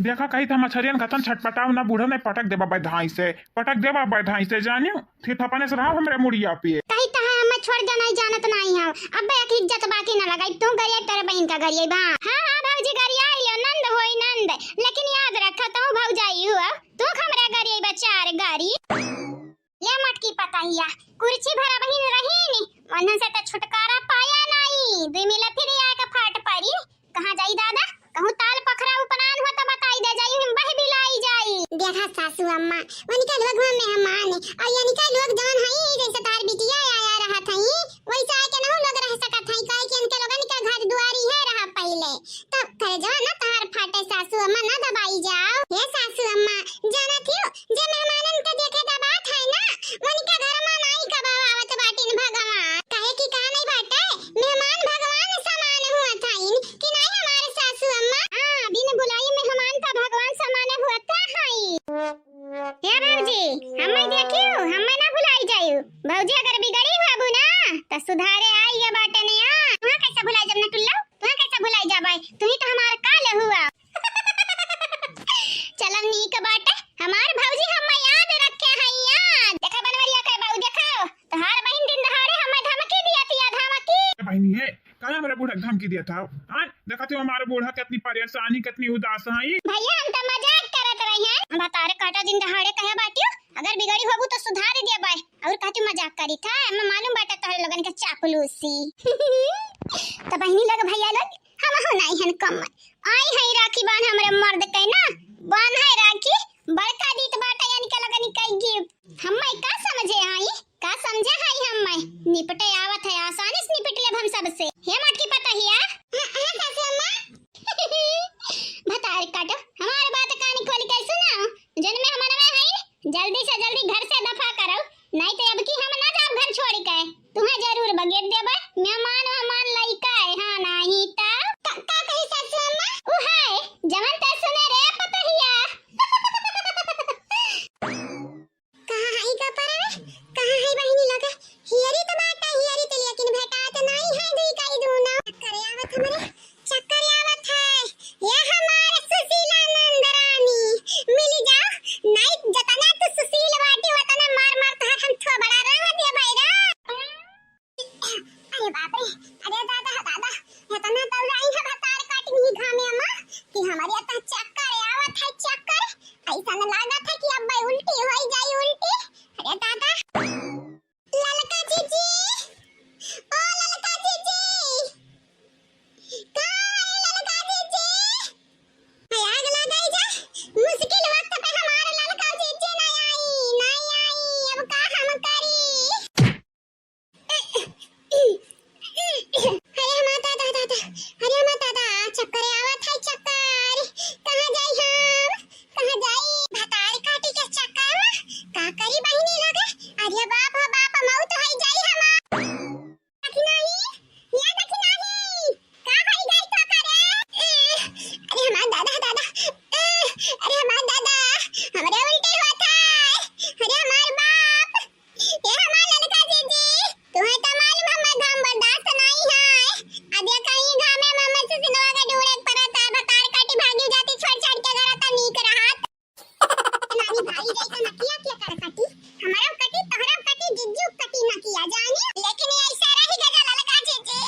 देखा कही था मछरियन खतन छटपटाओ ना, बूढ़ा नहीं पटक देबे धाई से, पटक देबे धाई से जानियो। फिर थपने से रहो हमरे मुड़िया पे। कही तहे हमें छोड़ दे, नहीं जानत नहीं हो। अब एक इज्जत बाकी न लगाई, तू गरिया तेरे बहन का गरिया बा। हाँ, हाँ, भौजी गरिया लियो, नंद होई नंद, लेकिन याद रखा तू भौजाई हुआ, तू हमरा गरिया बा चार गारी। ये मोटकी पतहिया, कुर्सी भरा बहिन रहीन, मन से तो छुटकारा पाया नहीं, दुई मिला फिर आके फाट पड़ी। कहाँ जाई दादा? कहूँ ताल पखरा उपनान हो त बताई दे जाई, हम बह बिलाई जाई। देखा सासू अम्मा, उनके लोग में मेहमान है, और इनके लोग जवन है, जैसे तार बिटिया आया रहत है, वैसे आके नहु लोग रह सकत है, काहे कि इनके लोगन के घर दुआरी है रहा पहले। तब करे जवन ना तार धमकी दिया था। हाँ, देखा तू हमारे बूढ़ा कितनी परेशानी, कितनी उदास है। भैया, हम तो मजाक करत रही हैं। भतार काटा दिन दहाड़े कहे बाटियो, अगर बिगड़ी होबू तो सुधार दिया बाय। और कहती मजाक करी था, हमें मालूम बाटे तोहरे लोगन के चापलूसी। तो बहिनी लोग, भैया लोग, हम हो नाई हन कम। आई है राखी बांध हमरे मर्द के ना, बांध है राखी, बड़का दीत बाटे यानी के लगन के गिफ्ट। हम्मे का समझे आई, का समझे आई हम्मे? निपटे आवत है, आसानी से निपट लेब हम सबसे। हे मटकी पतहिया। हाँ, हाँ, सासू अम्मा। भतार काटो, हमार बात कान खोल के सुनाओ। जन में हमनवा है, जल्दी से जल्दी घर से दफा करो, नहीं तो अब की हम ना जाब घर छोड़ के। तुम्हें जरूर बगेट देबे, मेहमान वेहमान लइका है, हाँ नहीं तो। का, का कही सासू अम्मा? उ है, जवन ते सुने रे पतहिया। कहाँ है का पर रे? कहाँ है बहिनी लोग? हियरी तो बाटा, हियरी तो लेकिन भेटात नाई है दुई काई दूनो। चक्कर आवत हमरे, चक्कर आवत है। ये हमार सुशीला नंद रानी, मिली जाओ। नाई जतना तू सुशील बाटी, वतना मार मार तोहर हम थोबड़ा रंग दे बैरा। अरे बाप रे, अरे दादा, दादा, इतना दौड़ाई है भतार काटी नहीं घामे अम्मा कि हमारे इतना चक्कर आवत है, चक्कर। ऐसा न लागत है कि अब उल्टी होई जाई, उल्टी। अरे दादा, ललका जीजी, ओ ललका जीजी, का है ललका जीजी? आग लगाई जा, मुश्किल वक्त पे हमार ललका जीजी नहीं आई, नहीं आई, अब का हम करी? अरे हमार दादा, दादा, अरे हमार दादा, चक्कर आवत है, चक्कर। कहाँ जाई हम? कहाँ जाई? भतार काटी के चक्कर में का करी बहिनी लोग? अरे बाप हो बाप, मौत होई जाई हमार। दखिनाही, या दखिनाही, का होई गई तो करे? ए, अरे हमार दादा, दादा, ए, अरे हमार दादा, हमरे उल्टी होत है। अरे हमार बाप, ए हमार ललका जीजी, तुम्हें तो मालूम हमार घाम बर्दाश्त नहीं है। अब ये कहीं घामे में हमसे सिनवा का डूरे परत है, भतार काटी भागी जाती छोड़ छाड़ के घर तो नीक रहत। नानी भाई जाई तो नकिया के कर कटी, हमारा कटी, तोहरा कटी, जिज्जू कटी नकिया जानी, लेकिन ये ऐसा रही गजा ललका जीजी,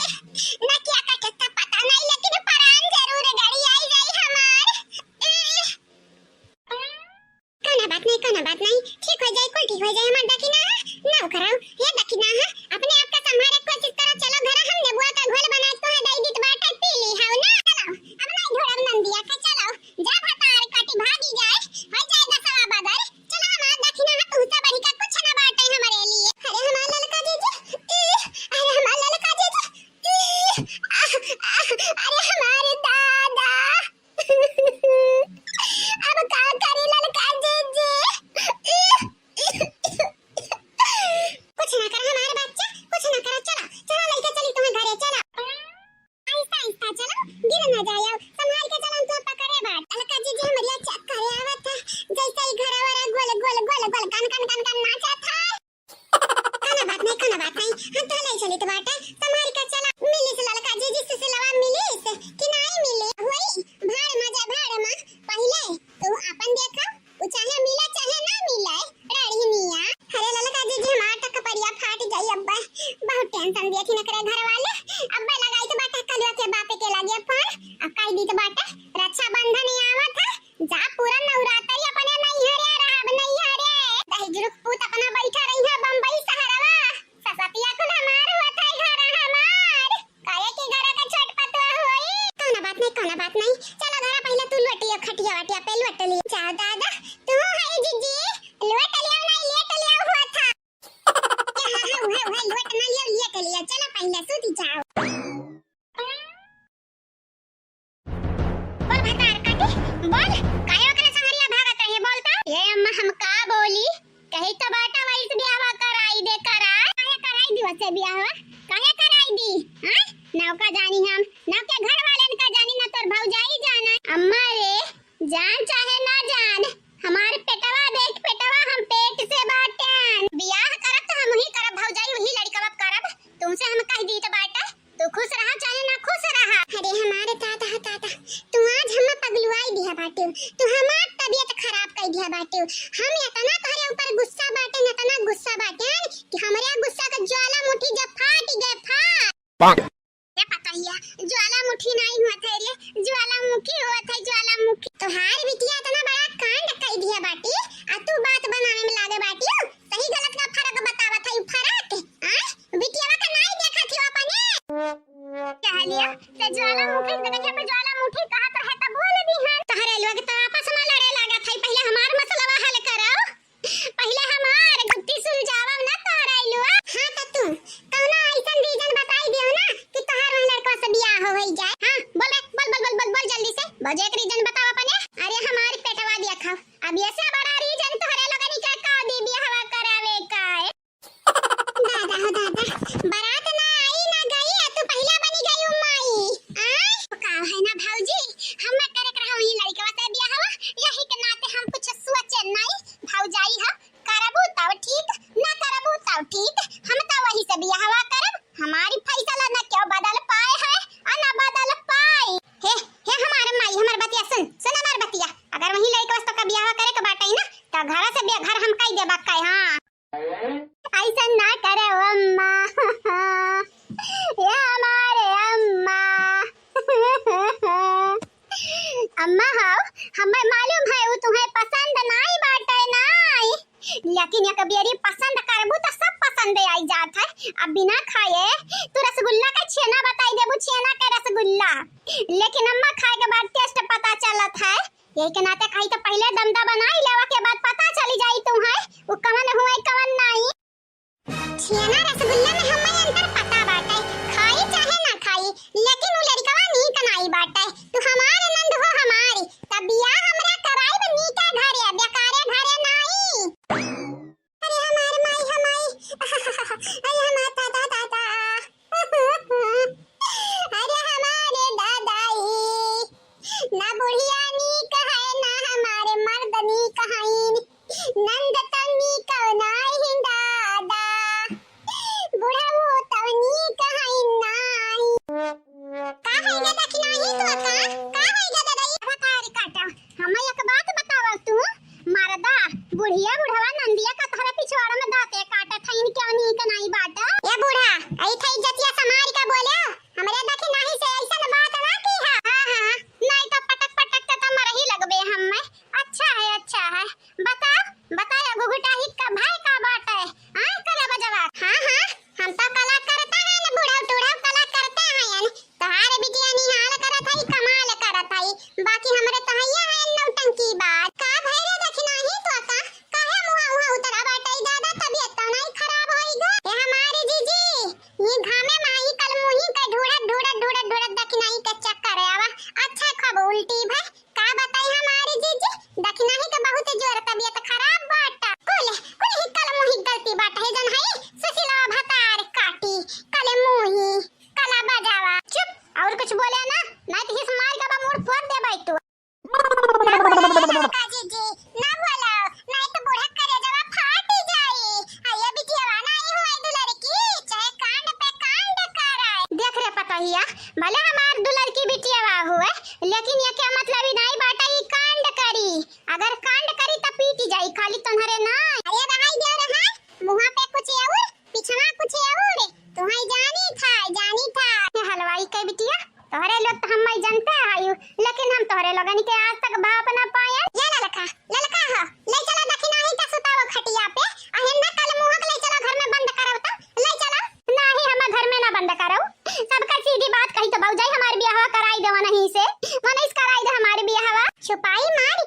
नकिया कटे तो पता नहीं, लेकिन परान जरूर गड़ी आई जाई हमार। ए, कौनो बात नहीं, कौनो बात नहीं, ठीक हो जाए, कुल ठीक हो जाए। हमार दखिना ना उखराओ, हे दखिना, हाँ, अपने आप का संभाले कोशिश करो। चलो घर, हम नेबुआ का घोल बनाए तो है, दई दीत बाटे, पी ली हाउ ना। चलो, अब नहीं ढोड़ब नंदिया का, चलो, जा भतार काटी भागी जाए, हो जाए दसवा बदर। चलो हमार दखिना, तुमसे बढ़ी का कुछ ना बाटे हमारे लिए। अरे हमार ललका जीजी, ई, अरे हमार ललका जीजी, ई, आ, आ, अरे हमारे दादा। अब का करी ललका जीजी? कुछ ना करा हमार बच्चा, कुछ ना करा। चला, चला लइके चली तुम्हें घरे, चला। आहिस्ता, आहिस्ता चला, गिर ना जाए। संभाल के चला, हम तो पकड़े बाट। ललका जीजी हमरिया चक्कर आवत है, जैसे ही घरा वरा गोल, गोल, गोल, गोल, गन, गन, गन, गन नाचत है। कौनो बात नहीं, कौनो बात नहीं, हम तो ले चलित बाटे, संभाल के चला। मिली से ललका जीजी से सिलवा मिली से कि नहीं मिली? होई भाड़ मजा भाड़ मा। पहिले तू अपन देखा, उ चाहे मिले चाहे ना मिले, राड़िनिया। अरे ललका जीजी हमार तो कपड़िया फाट जाई अब्बे, बहुत tension दिया थी नकरे घर वाले। अब्बे लगाई तो बाटे कलुआ के बापे के लगे फोन, अब कह दी तो बाटे रक्षाबंधन ही आवत है, जा पूरा नवरात्रि अपने नैहरे रहब, नैहरे। दहेजुक पूत अपना बैठा रही है बम्बई शहरवा। ससतिया कुल हमार होत है घर हमार। काहे कि घर का छोट पतवा होई। कौनो बात नहीं, कौनो बात नहीं। चलो घर पहले तू लोट लियो, खटिया वटिया पे लोट लियो। जा दादा, तू है जीजी, लोट लियो नहीं, लेट लियो हुआ था। हाँ, हाँ, उहे, उहे, लोट ना लियो, लेट लियो। चलो पहले सूती जाओ। बोल भतार काटी, बोल, काहे ओकरे संगरिया भागत रहे, बोल तो? ये अम्मा हम का बोली? कही तो बाटा वैसे बियाहवा कराई दे, कराई। काहे कराई दी वैसे बियाहवा? काहे कराई दी? हाँ? नौका जानी हम, नौके घर वालन का जानी, ना तोर भौजाई जाना। अम्मा रे, जान चाहे ना जान, हमार पेटवा देख, पेटवा हम पेट से बाटेन। बियाह करब तो हम ही करब भौजाई, वही लड़कवा करब। तुमसे हम कह दी तो बाटा। तू खुश रहा चाहे ना खुश रहा। अरे हमारे दादा, दादा, तू आज हमें पगलुआई दिया बाटे। तू हमार तबीयत खराब कर दिया बाटे। हम इतना तोहरे ऊपर गुस्सा बाटे, इतना गुस्सा बाटे कि हमरे गुस्सा का ज्वालामुखी जब फाट गए, फाट। पाक। ये पतोहिया, जो मुखी नाई हुआ था रे, ज्वालामुखी हुआ था, ज्वालामुखी। तोहार बिटिया इतना बड़ा कांड कई दिया बाटी, आ तू बात बनावे में लागे बाटी। सही गलत का फर्क बतावत है, फर्क। आय, बिटियावा का नाई देखत ही अपने। कह लिया, ते ज्वालामुखी के जगह पे ज्वालामुखी कहत रहे त बोल दी है। तोहरे लोग तो आपस में लड़े लागत है, पहले हमार मसलवा हल करो। पहिले हमार गलती सुलझावब ना तोहरा इलुआ। हाँ त तू कौनो ऐसन reason बताई दियो ना कि तोहार वही लड़का से बियाह हो होई जाए। हाँ, बोल रे, बोल, बोल, बोल, बोल, बोल जल्दी से। बोल, एक reason बताओ अपने। अरे हमार पेटवा दिया खाओ। अब ये से बड़ा reason तोहरे लोगनी का का दी बियाहवा करावे का है? दादा हो दादा, बारात ना आई ना गई, आ तू पहिला बनी गई उ माई। आय, का है ना भौजी, हम करे के रहो ई लड़कवा से बियाहवा, यही के नाते हम कुछ सोचे नहीं। भौजाई ह, करबू तब ठीक, ना करबू तब ठीक, हम त वही से बियाहवा करब। हमारी फैसला न क्यों बदल पाए है, आ न बदल पाई। हे, हे हमार माई, हमार बतिया सुन, सुन हमार बतिया। अगर वही लड़कवा से तोका बियाहवा करे के बाटे ना, त घर से बेघर हम कई देबा का, हाँ। ऐसन ना करे अम्मा। ये हमारे अम्मा। अम्मा हो, हमें मालूम है वो तुम्हें पसंद नाई बाटे नाई, लेकिन एक बेरी पसंद करबू तो सब पसंद आई जात है। अब बिना खाए तू रसगुल्ला का छेना बताई देबू, छेना के रसगुल्ला। लेकिन अम्मा खाए के बाद taste पता चलत है। यही के नाते खाई तो पहिले दमदा बनाई लेवा के बाद पता चली जाई तू है वो कवन हुए कवन नाई। छेना रसगुल्ला में हमें अंतर पता बाटे, खाई चाहे ना खाई, लेकिन उ लड़कवा नीक नाई बाटे। तू हमार नंद हो हमारी, तब बियाह हमरा कराइब नीके घरे, बेकारे घरे नाई। अरे हमार माई, हमाई, अरे हमार दादा, दादा। अरे हमारे दादाई, ना बुढ़िया नीक है, ना हमारे मर्द नीक हईन, नंद तो नीक नाई दादा, बुढ़ऊ तो नीक है नाई। का है गे दखिनाही तो का? का है गे दादाई? अब तार काटा। हम एक बात बतावा तू, मर्दा, बुढ़िया बुढ़वा नंदिया का तोहरा पिछवाड़ा में दांते काटत हईन, क्यों नीक नाई बाटा? ए बूढ़ा, आई था इज्जतिया संभाल के बोले, हमरे दखिनाही से ऐसन बात ना की है। हाँ, हाँ, नाई तो पटक पटक के तो मरही लगबे हम्मे। अच्छा है, अच्छा है, बताओ, बताओ, घुघुटाही का भाई का बाटे? हाँ, करे बजवा। हाँ, हाँ, हम तो कला करता है न, बूढ़ा टूढ़ा कला करता है न। तोहार बिटिया निहाल करत हई, कमाल करत हई, बाकी हमरे तो हइया है नौटंकी बाज। का भई रे दखिनाही तो का? काहे मुहा उहा उतरा बाटे दादा, तबियत तो नहीं खराब होई गो? ए हमारी जीजी, ये घामे माही कल मुही के ढूढ़त, ढूढ़त, ढूढ़त, ढूढ़त दखिनाही के चक्कर आवा। अच्छा खब उल्टी भई, का बताई हमारी जीजी, दखिनाही के बहुत जोर तबियत खराब बाटा। कुल, कुल ही कल मुही गलती बाटा है जन है, सुशीलवा भतार काटी, कल मुही। कला बजावा। चुप, और कुछ बोले ना, नहीं तो हिस मार के बा मूड़ फोड़ दे भाई तू। ना बोले, ललका जीजी, ना बोलो, नहीं तो बूढ़ा करेजवा फाट जाई। आ ये बिटियावा नहीं हुई दुलरकी, चाहे कांड पे कांड करे। देख रे पतोहिया, भले हमार दुलरकी बिटियावा हुए, लेकिन ये क्या मतलब ही नहीं बाटा ई कांड करी। अगर कांड करी त पीटी जाई, खाली तोहरे ना। अरे भाई देव रहा, मुहा पे कुछ और, पिछवा कुछ और, तुम्हारी जानी था, जानी था। ये हलवाई के बिटिया, तोहरे लोग तो हम जानते हैं, लेकिन हम तोहरे लोगन के आज तक भाप ना पाए। ये ललका, ललका हो, ले चला दखिनाही का सुताओ खटिया पे, आ हिन्ना कल मुहक ले चला घर में बंद करब त, ले चला। नाही, हम घर में ना बंद करब। सबका सीधी बात कही तो भौजाई हमार बियाहवा कराई देवा नहीं से, मनीष कराई दे हमार बियाहवा। छुपाई मार